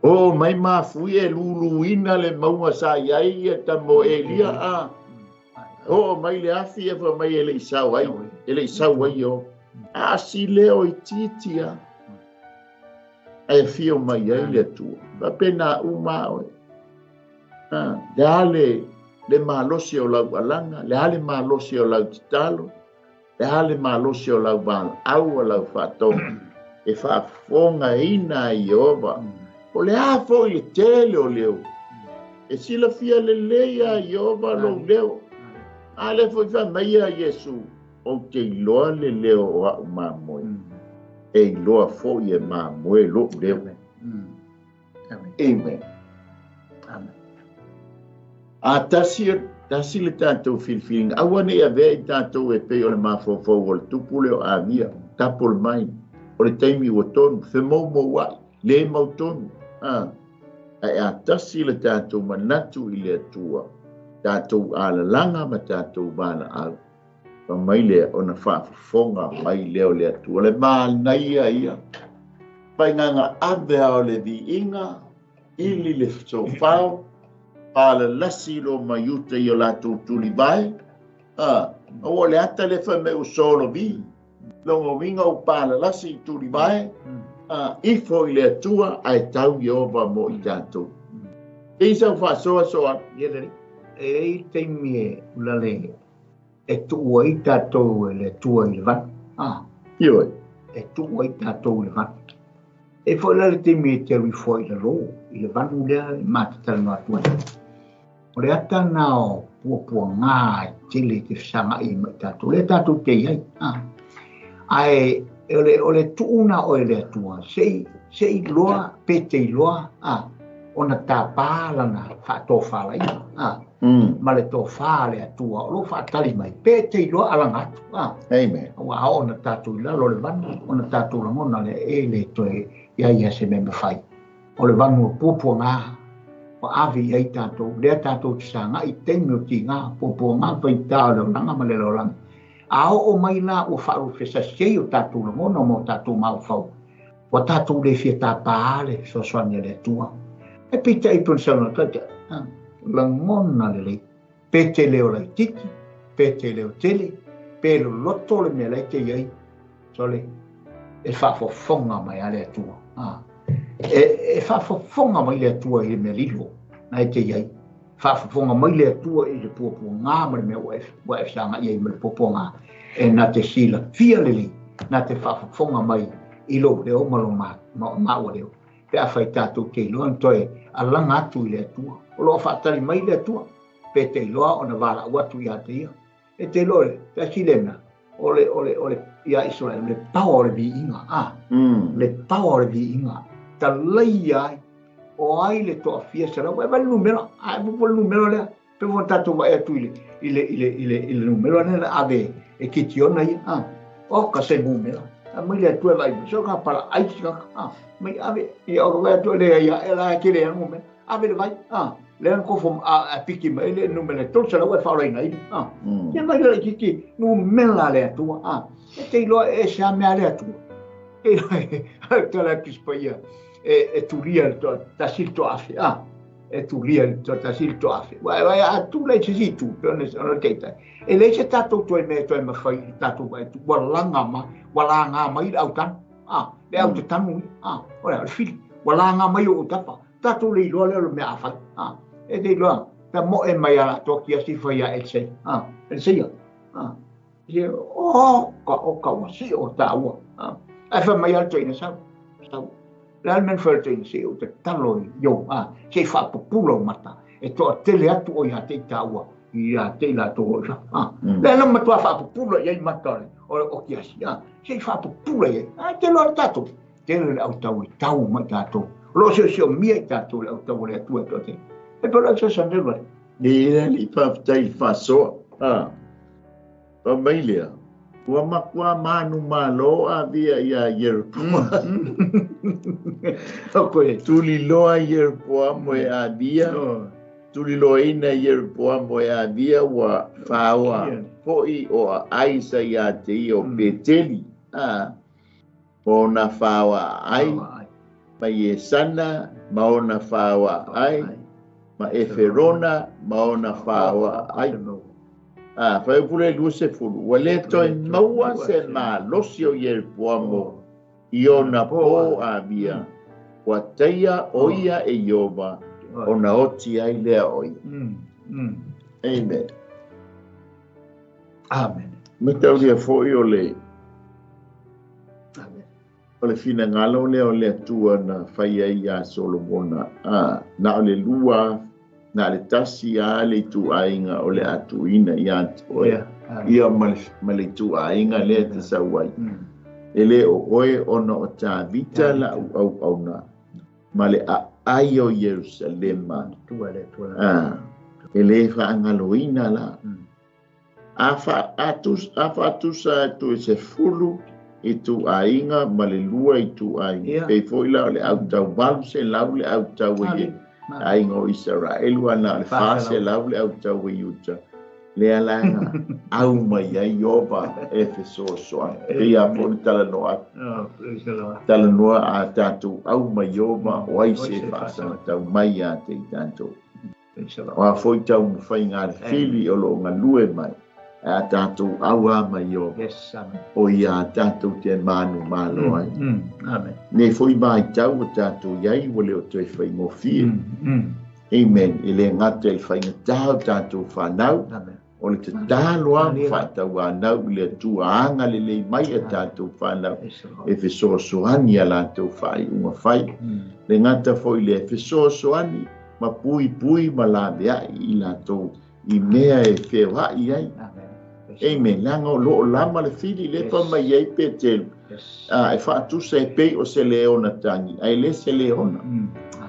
O mai mafui e luluina le mauga sa i ai ia tama o Elia a. Oo mai le afi e fai mai e le i sau ai, e le i sau ai o. A si leo itiiti a. Ae afio mai ai le Atua. Faapena uma a oe. A, le a le, le malosi o lau alaga, le a le malosi o lau tatalo, le a le malosi o lau valaau a lau faatoga, e faafofogaina ai Ieova. O le a foi le tele o leo, e silafia lelei a Ieova lou leo. A lea foi fai mai ia Iesu, ou te iloa le leo o a'u mamoe, e iloa foi e mamoe lo'u leo. Amen. A tasi, tasi le tatou filifiliga, aua ne i avea i tatou e pei o le mafaufau o le tupu lea o Avia, tapo le mai, o le taimi ua tonu, femoumoua'i, le mautonu. A, ae a tasi le tatou manatu i le Atua, tatou alalaga ma tatou valaau, Fai mai lea, ona faafofoga mai lea o le Atua. Le manaia ia, faigaga ave a o le viiga, ili le sofao, palalasi loa mai uta i o latou tulivae, a, aua o le ata lea fai mai ua solovi, lona uiga ua palalasi i tulivae, a, ifo i le Atua ae tau Ieova mo i tatou. E i sau faasoasoa. Ia lelei. E i ai taimi e ulale e tuu ai tatou e le Atua i le vanu. Ah. Ioe. E tuu ai tatou i le vanu. E foi la le taimi e te alu ifo ai i lalo, i le vanu lea e ma te talanoa atu ai. O le ata na o puapuaga e tele e te fesagai ai ma i tatou, lea tatou te i ai. Ah. Ae o le, o le tuu na oe e le Atua, se i, se i loa, pe te iloa, ah, ona tapa lana faatofalaiga. Ah. Ma le tofa a le Atua o lo o faatali mai, pe e te iloa alaga atu. Ah. Amen. Aua a oo ona tatou i lalo o le vanu, ona tatou lagona lea e le toe i ai ia se mea mafai. O le vanu o puapuaga ua ave i ai tatou, lea tatou te sagai i taimi o tiga, puapuaga faigata o le olaga ma le lalolagi. A oo mai la ua faalufesasi ai o tatou lagona ma o tatou mafaufau, Ua tatou le fia tapa le fesoasoani a le Atua. Ae peitai pei ona saunoa atu ai, lagona lelei, pe te leo laitiiti, pe te leo tele, pe loloto le mea la e te i ai, sole, e faafofoga mai a le Atua. E, e faafofoga mai le Atua i le mea lilo na e te i ai. Faafofoga mai le Atua i le puapuaga ma le mea ua e, ua e fesagai ai ma le puapuaga, e na te silafia lelei, na te faafofoga mai i lou leo ma lo ma, ma, maua leo. Pe afai tatou te iloa ona toe alaga atu i le Atua. O lo o faatali mai le Atua, pe te iloa ona valaau atu ia te ia. E te iloa le tasi lena o le o le o le ia Israel le power o le viiga a le power o le viiga talaia ai o ai le toafia selau e vale numera a e pupu le numera lea pe fua tatou vaai atu i le i le i le i le i le numera lea na ave e Kitiona ia a o ka se numera a mai le Atua e vaai so ka pala ai se a mai ave ia o vaai atu le ia e la ke le numera ave le vai a le na kofo a piki mai le numera 300 e faolaina ai a ia mai le kiki numera le Atua a e te iloa e se a mea le Atua e iloa tala atu si paia e tulia le toa tasi le toafe a e tulia le toa tasi le toafe wa wa a tu le se si tu pe ona ona teitai e le se tatou toe mea toe mafai i tatou vai tu ua laga ma ua laga mai le autanu a le au te tanu a o le fili ua laga mai o tapa tatou le iloa lea o le mea a fai a e te iloa ta moe mai a latou ki asi fai a Elisei a Elisei a ia o ka o ka ua si o taua a ai fai mai a le toeaina sau sau le a le mea na fai o le toeaina se o tatalo i iou a se i faapupula ou mata e toatele atu o ia te i taua ia te i latou o i fafo a le na matua faapupula i ai mata o le o Kiasi a se i faapupula i ai a te loa le tatou tele le autau e tau mai tatou o lo o siosiomia i tatou le autau o le Atua e toatele e pe o le fesoasoani atu ai. E alii faafetai i le faasoa. A, fai mai lea, ua matua manumalo avia iā Ieropoamu. Tuliloa Ieropoamu e avia, tuliloaina Ieropoamu e avia ua faoa foʻi o aai sa iā te ia o Peteli. A, ma ona faoa aai, ma Iesana ma ona faoa aai, ma Eferona ma ona faoa aai. A, fuaiupu le 20, ua le toe maua se malosi o Ieropoamo i ona pō avia, ua taia o ia e Ieova, ona oti ai lea o ia. Amen. Amen. Mataulia foi o le o le finagalo lea o le Atua na fai ai iā Solomona, a, na o le lua, na o le tasi lava le ituaiga o le a tuuina ia te oe, ia ma le ituaiga lea e te sau ai. E le o oe ona o Tavita lau auauna, ma le aai o Ierusalema, a, e le faagaloina la. A faatusa atu e 10 ituaiga ma le 2 ituaiga, pei foi la o le autau 800 le autau e aiga o Isaraelu, a na o le 400 le autau e Iuta, lea la na au mai ai Ieova e fesoasoani. Pei lava foi ona talanoa atu. Talanoa a tatou au mai Ieova o ai se faasagatau mai ia te i tatou. O a foi taumafaiga a le fili o lo o galue mai, ae a tatou au lava mai Ieova, o ia a tatou te manumalo ai. Nei foi vaitau ua tatou i ai ua le o toe faigofie. Amen. E le gata i le faigata o tatou fanau, o le tatalo lava ma faatauanau i le Atua agalelei mai a tatou fanau e fesoasoani i a latou faaiuga fai. Le gata foi lea e fesoasoani ma puipui ma laveai i latou i mea e feoai ai. Amen. Leaga o lo o lama le fili lea fai mai ai Petelu, e faatusa e pei o se leona tagi, ae le se leona.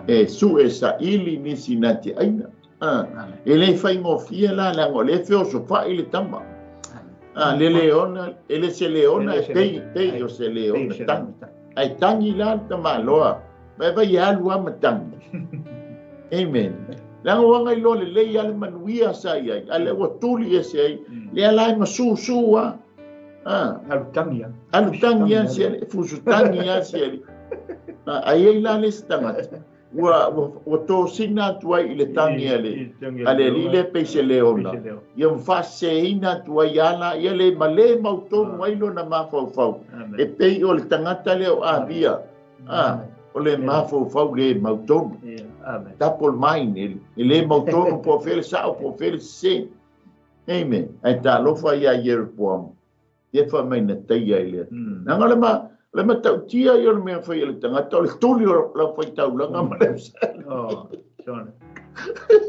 E sue saili nisi na te aina. E le faigofie la, leaga o lea e feosofai le tama. Le leona, e le se leona e pei, pei o se leona tagi. Ae tagi la le tamaloa, vai vai e alu lava ma tagi. Amen. Leaga ua agailoa lelei lava le manuia sa i ai, a lea ua tuli ese ai, lea la e masusu lava. Alu tagi lava. Alu tagi lava si alii, fusu tagi lava si alii. Ae i ai la le isi tagata, ua, ua, ua tosina atu ai i le tagi a le, a le alii lea pei se leona, ia ma faaseseina atu ai ala ia le ma le mautonu ai lona mafaufau, e pei o le tagata lea o Avia, a, o le mafaufau le mautonu. Double mind, e le mautonu po o fea le sao po o fea le sese. Amen. Ae talofa ia Ieropoama, ia fai mai na taia i le Atua. Leaga o le ma, O le matautia ia o le mea e fai e le tagata, o le tuli o lau faitaulaga ma le ausali.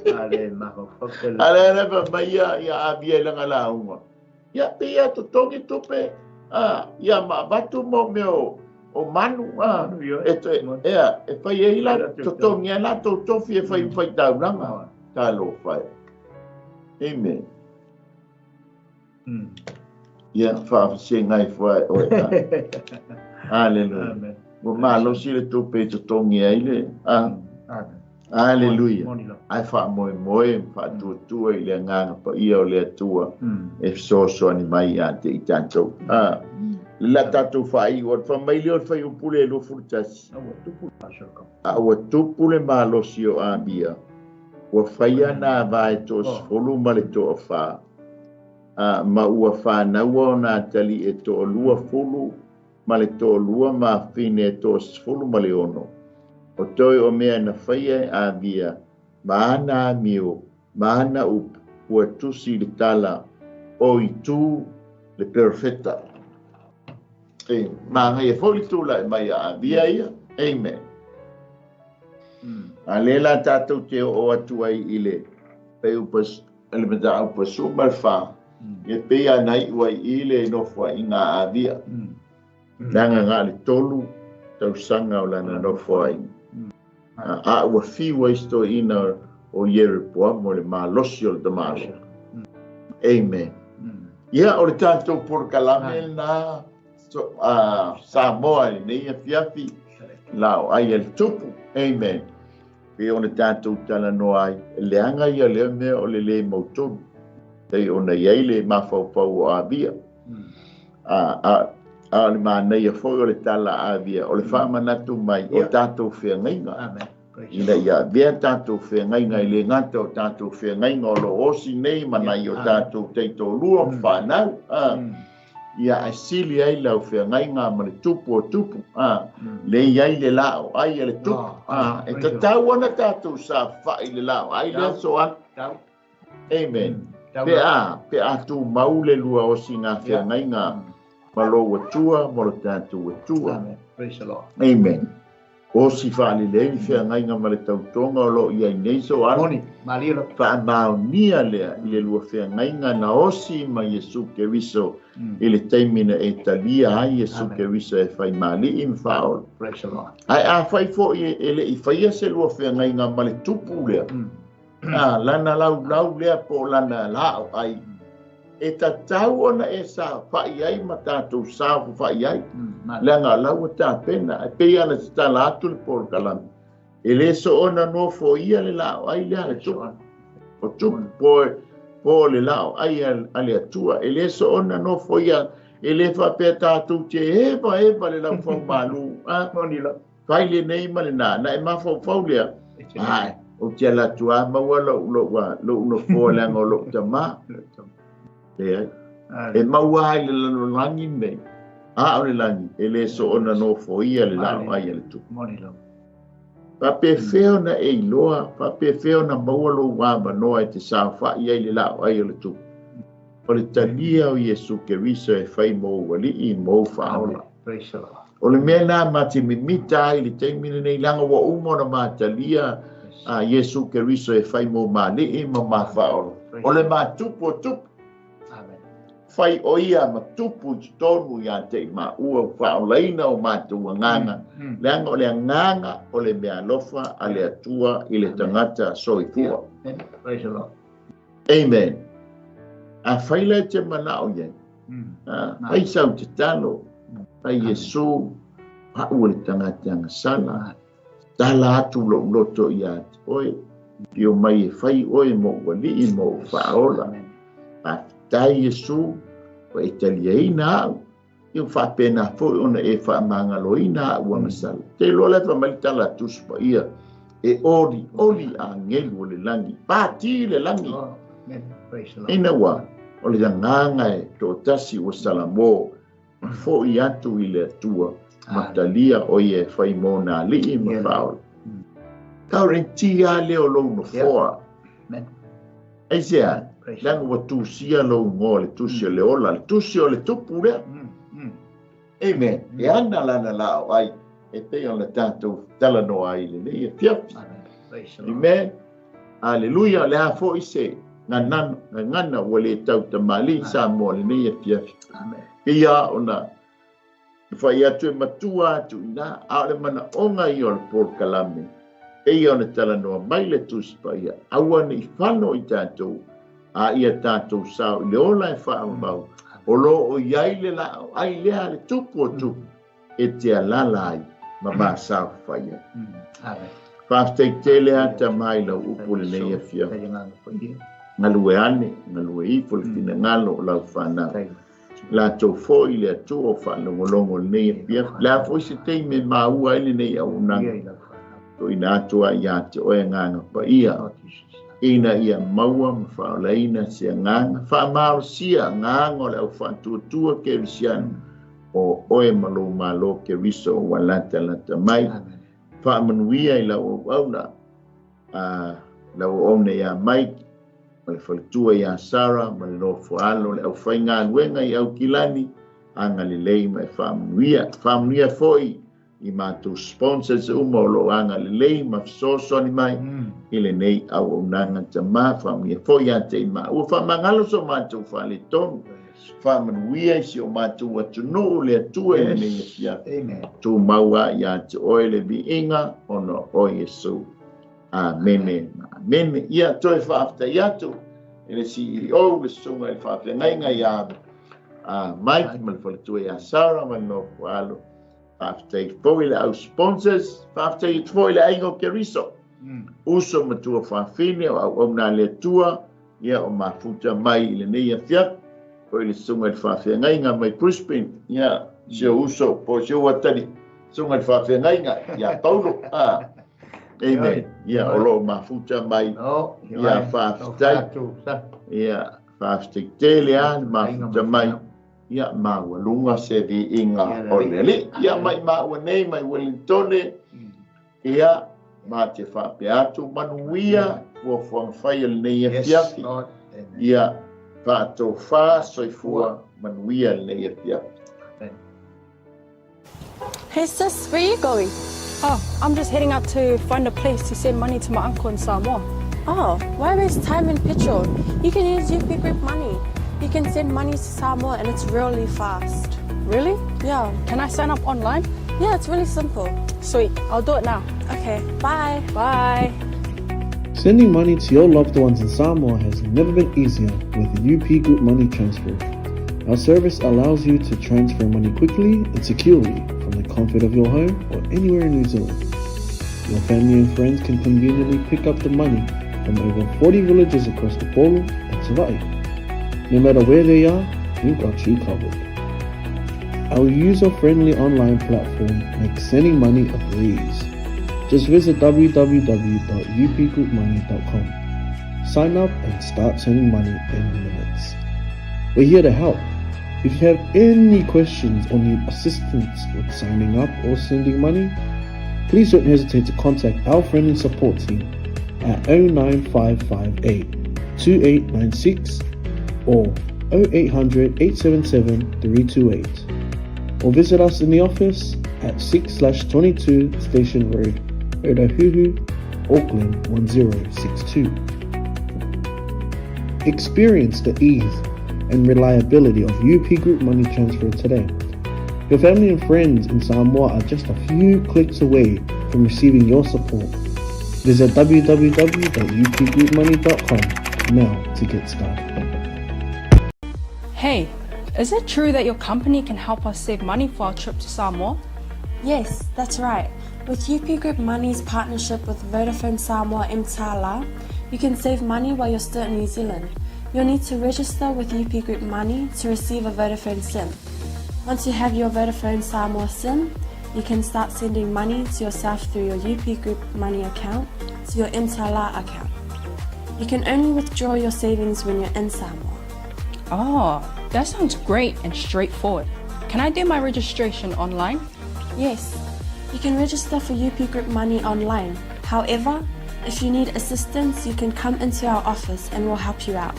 A lea la fai mai ia, ia avia i lana lauga. Ia pei a totogi tupe, a, ia ma avatu mo mea o, o manu, a, e, ea, e fai ai la, totogi ai latou tofi e fai faitaulaga. Talofa e. Amen. Ia, faafesegai fua e oe. Aleluia. Amen. Ua malosi le tupe i totogi ai le... Amen. Aleluia. Ae faamoemoe ma faatuatua i le agaga paia o le Atua e fesoasoani mai ia te i tatou. Le la tatou faaiu atu, fai mai lea o le fuaiupu le 21. A ua tupu le malosi o Abia, ua faia nā vae toasefulu ma le toafa, a, ma ua fanaua ona atalii e toalua fulu ma le toalua ma afine e toasefulu ma le ono. O toe o mea na faia e Abia, ma ana amio, ma ana upu, ua tusi i le tala o Itu le perofeta. E manaia foi le tulai mai a Abia ia. Amen. A lea la tatou te oo atu ai i le le mataupu 14, e pei lava na iu ai i le nofoaiga a Abia. Leaga na o le 3 tausaga o lana nofoaiga. A ua fiu ai si toeaina o Ieropoamo o le malosi o le tamaloa. Amen. Ia, o le tatou polokalame lena Samoa i lenei afiafi, la o ai a le Tupu. Amen. Pei ona tatou talanoa ai, leaga ia lea mea o le lē mautonu, pei ona i ai le mafaufau o Avia. A o le manaia foi o le tala a Avia, o le faamanatu mai o tatou feagaiga. Ina ia avea tatou feagaiga e le gata o tatou feagaiga o lo o osi nei ma nai o tatou taitoalua ma fanau. Ia ae sili ai lau feagaiga ma le tupu o tupu. Le i ai le lā o ai a le tupu. E tatau ona tatou saofai i le lā o ai le aso a. Amen. Pe a, pe a tumau le lua osiga feagaiga ma lou Atua ma lo tatou Atua. Amen. Praise the Lord. Amen. Osi faalelei le feagaiga ma le tautoga o lo o i ai nei so alo. Moni, malie lo. Faamaonia lea i le lua feagaiga na osi ma Iesu Keriso i le taimi na e talia ai Iesu Keriso e fai ma Alii ma Faaola. Praise the Lord. Ae afai foi e le i faia se lua feagaiga ma le tupu lea, a, lana laulau lea po o lana lā o ai, e tatau ona e saofai ai ma tatou saofafai ai, leaga o la ua tapena. E pei lava ona tatala atu le polokalame, e le soona nofoia le lā o ai lea a le tupu. O tupu po, po o le lā o ai a le Atua, e le soona nofoia, e le faapea tatou te eva eva le laufaumalu, a, fai lenei ma lenā, na e mafaufau lea, ai, ou te ala atu lava maua lou, lou, lou nofoa leaga o lou tamā. Leai. E maua ai le lalolagi lenei, a o le lagi, e le soona nofoia le lā o ai a le Tupu. Faapefea ona e iloa, faapefea ona maua lou avanoa e te saofai ai i le lā o ai o le Tupu? O le talia o Iesu Keriso e fai mo ou alii ma ou faaola. O le mea lena ma te mimita ai i le taimi lenei, leaga ua uma ona matalia a Iesu Keriso e fai mo ma alii ma ma faaola. O le ma tupu o tupu. Fai o ia ma tupu i totonu ia te i maua ua faaolaina o matou agaga, leaga o le agaga o le meaalofa a le Atua i le tagata soifua. Amen. Afai la e te manao i ai, fai sau tatalo, fai Iesu, au o le tagata agasala, tala atu lou loto ia te oe, pio mai e fai oe mou alii ma ou faaola. Faafetai Iesu, ua e taliaina au, ia faapena foi ona e faamagaloina au agasala. Te iloa la e fai mai le tala a Tusi Paia, e oli oli agelu o le lagi, pati le lagi. Ina ua o le agaga e toatasi ua salamo ma foi atu i le Atua, ma talia o ia e fai mo nā alii ma faaola. Kaurenti lava lea o lou nofoa. Aisea? Leaga ua tusia lou igoa i le tusi o le ola, le tusi o le tupu lea. Amen. E ana lana laau ai e pei ona tatou talanoa ai i lenei afiafi. Amen. Aleluia. O le a foi se gagana, gagana ua le tau tamalii Samoa i lenei afiafi. Pei ona fai atu e matua atu i ina, a o le manaoga ia o le polokalame, pei ona talanoa mai le Tusi Paia, aua ne i fano i tatou, a ia tatou sao i le ola e faaauau, o lo o i ai le laau ai lea a le Tupu o Tupu e te alaala ai ma masaofai ai. Faafetai tele a tama i lau upu lenei afiafi. Galue ane, galue ifo le finagalo o lau fanau. Latou foi le Atua o faalogologo lenei afiafi. Le a foi se taimi e maua ai lenei auaunaga, toina atu ai ia te oe agaga paia, ina ia maua ma faaolaina se agaga faamalosia agaga o le au faatuatua kerisiano o oe ma lou Malo Keriso ua latalata mai. Faamanuia i lau auauna, a lau auauna ia Mike, ma le faletua ia Sarah, ma le nofoaalo le aufaigaluega i Aukilani, agalelei ma e faamanuia. Faamanuia foi i matou sponsors uma o lo o agalelei ma fesoasoani mai i lenei auaunaga tama. Faamanuia foi ia te i maua. Faamagalo so matou faaletonu. Faamanuia i si o matou atunuu le Atua i lenei afiafi. Tumau a ia te oe le viiga ona o Iesu. Amene ma amene. Ia toe faafetai atu i le CEO, le susuga i le faafeagaiga ia Mike ma le faletua ia Sarah ma le nofo alo. Faafetai foi i le au sponsors, faafetai atu foi i le aiga o Keriso. Uso ma tua fafine o auauna a le Atua, ia o mafuta mai i lenei afiafi, foi le susuga i le faafeagaiga mai Brisbane, ia si o uso po si o atali, susuga i le faafeagaiga ia Paulo. Ah. Amen. Ia o lo o mafuta mai. Ia faafetai. Ia faafetai tele a le mafuta mai. Ia maualuga se viiga o le Alii. Ia mai maua nei mai Wellingtone. Ia ma te faapea atu manuia fuafuaga fai o lenei afiafi. Ia faatofa soifua manuia lenei afiafi. Hey sis, where are you going? Oh, I'm just heading out to find a place to send money to my uncle in Samoa. Oh, why waste time and petrol? You can use UP Group Money. You can send money to Samoa and it's really fast. Really? Yeah. Can I sign up online? Yeah, it's really simple. Sweet, I'll do it now. Okay, bye. Bye. Sending money to your loved ones in Samoa has never been easier with UP Group Money Transfer. Our service allows you to transfer money quickly and securely from the comfort of your home or anywhere in New Zealand. Your family and friends can conveniently pick up the money from over 40 villages across the Polo and Savaii. No matter where they are, we've got you covered. Our user-friendly online platform makes sending money a breeze. Just visit www.upgroupmoney.com. Sign up and start sending money in minutes. We're here to help. If you have any questions or need assistance with signing up or sending money, please don't hesitate to contact our friendly support team at 09558 2896 or 0800 877 328 or visit us in the office at 6/22 Station Road, Otahuhu, Auckland 1062. Experience the ease and reliability of UP Group Money Transfer today. Your family and friends in Samoa are just a few clicks away from receiving your support. Visit www.upgroupmoney.com now to get started. Hey, is it true that your company can help us save money for our trip to Samoa? Yes, that's right. With UP Group Money's partnership with Vodafone Samoa Mtala, you can save money while you're still in New Zealand. You'll need to register with UP Group Money to receive a Vodafone SIM. Once you have your Vodafone Samoa SIM, you can start sending money to yourself through your UP Group Money account to your Mtala account. You can only withdraw your savings when you're in Samoa. Oh, that sounds great and straightforward. Can I do my registration online? Yes, you can register for UP Group Money online. However, if you need assistance, you can come into our office and we'll help you out.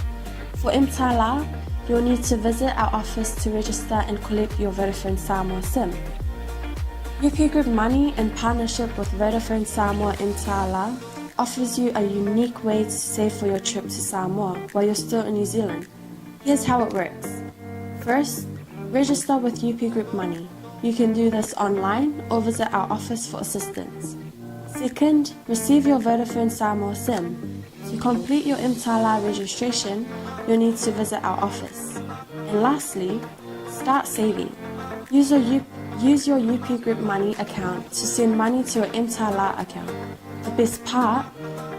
For Mtala, You'll need to visit our office to register and collect your Vodafone Samoa SIM. UP Group Money, in partnership with Vodafone Samoa Mtala, offers you a unique way to save for your trip to Samoa while you're still in New Zealand. Here's how it works. First, register with UP Group Money. You can do this online or visit our office for assistance. Second, receive your Vodafone Samoa SIM. To complete your Mtala registration, you'll need to visit our office. And lastly, start saving. Use your, U- use your UP Group Money account to send money to your Mtala account. The best part,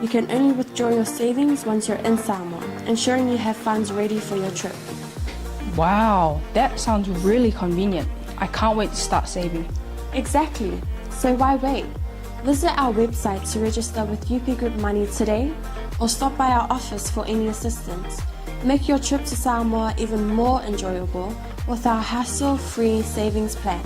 you can only withdraw your savings once you're in Samoa, ensuring you have funds ready for your trip. Wow, that sounds really convenient. I can't wait to start saving. Exactly. So why wait? Visit our website to register with UP Group Money today or stop by our office for any assistance. Make your trip to Samoa even more enjoyable with our hassle-free savings plan.